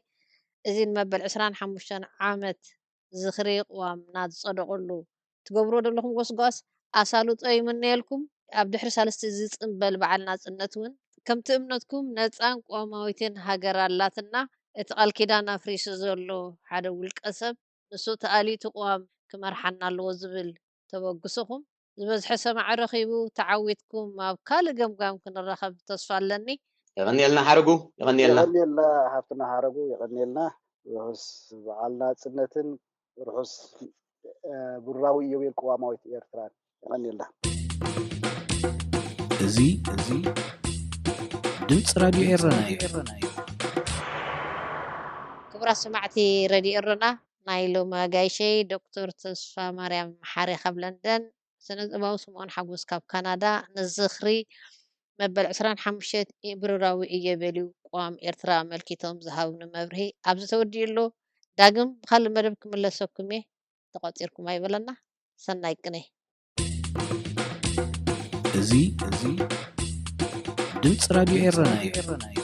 እዚ ንመበል ዕስራን ሓሙሽተን ዓመት ዝኽሪ ቅዋምና ዝጸደቐሉ ትገብርዎ ዘለኹም ጎስጓስ ኣሳልጦ ይምነየልኩም። ኣብ ድሕሪ ሳልስቲ ዝጽንበል በዓል ናጽነት እውን ከምቲ እምነትኩም ነጻን ቅዋማዊትን ሃገር ኣላትና። እቲ ቃል ኪዳን ኣፍሪሱ ዘሎ ሓደ ውልቀ ሰብ ንሱ ተኣልዩ እቲ ቅዋም ክመርሓና ኣለዎ ዝብል ተበግሶኹም ዝበዝሐ ሰማዒ ረኺቡ ተዓዊትኩም ኣብ ካልእ ገምጋም ክንራኸብ ተስፋ ኣለኒ። የቐንየልና ሓረጉ፣ የቐንየልና። የቐንየልና ሓፍትና ሓረጉ፣ የቐንየልና። ርሑስ በዓል ናጽነትን ርሑስ ብሩራዊ ኢዮቤል ቅዋማዊት ኤርትራን። የቐንየልና። እዚ እዚ ድምፂ ራድዮ ኤረና እዩ። ክቡራት ሰማዕቲ ሬድዮ ኤረና፣ ናይ ሎሚ ኣጋይሸይ ዶክተር ተስፋ ማርያም መሓሪ ካብ ለንደን፣ ስነ ጥበባዊ ስምኦን ሓጎስ ካብ ካናዳ ንዝኽሪ መበል ዕስራን ሓሙሽተን ብሩራዊ ኢዮቤልዩ ቅዋም ኤርትራ ኣመልኪቶም ዝሃቡኒ መብርሂ ኣብዚ ተወዲኡ ኣሎ። ዳግም ብኻልእ መደብ ክምለሰኩም እየ። ተቋጺርኩም ኣይበለና። ሰናይ ቅነ። እዚ እዚ ድምፂ ራድዮ ኤረና እዩ።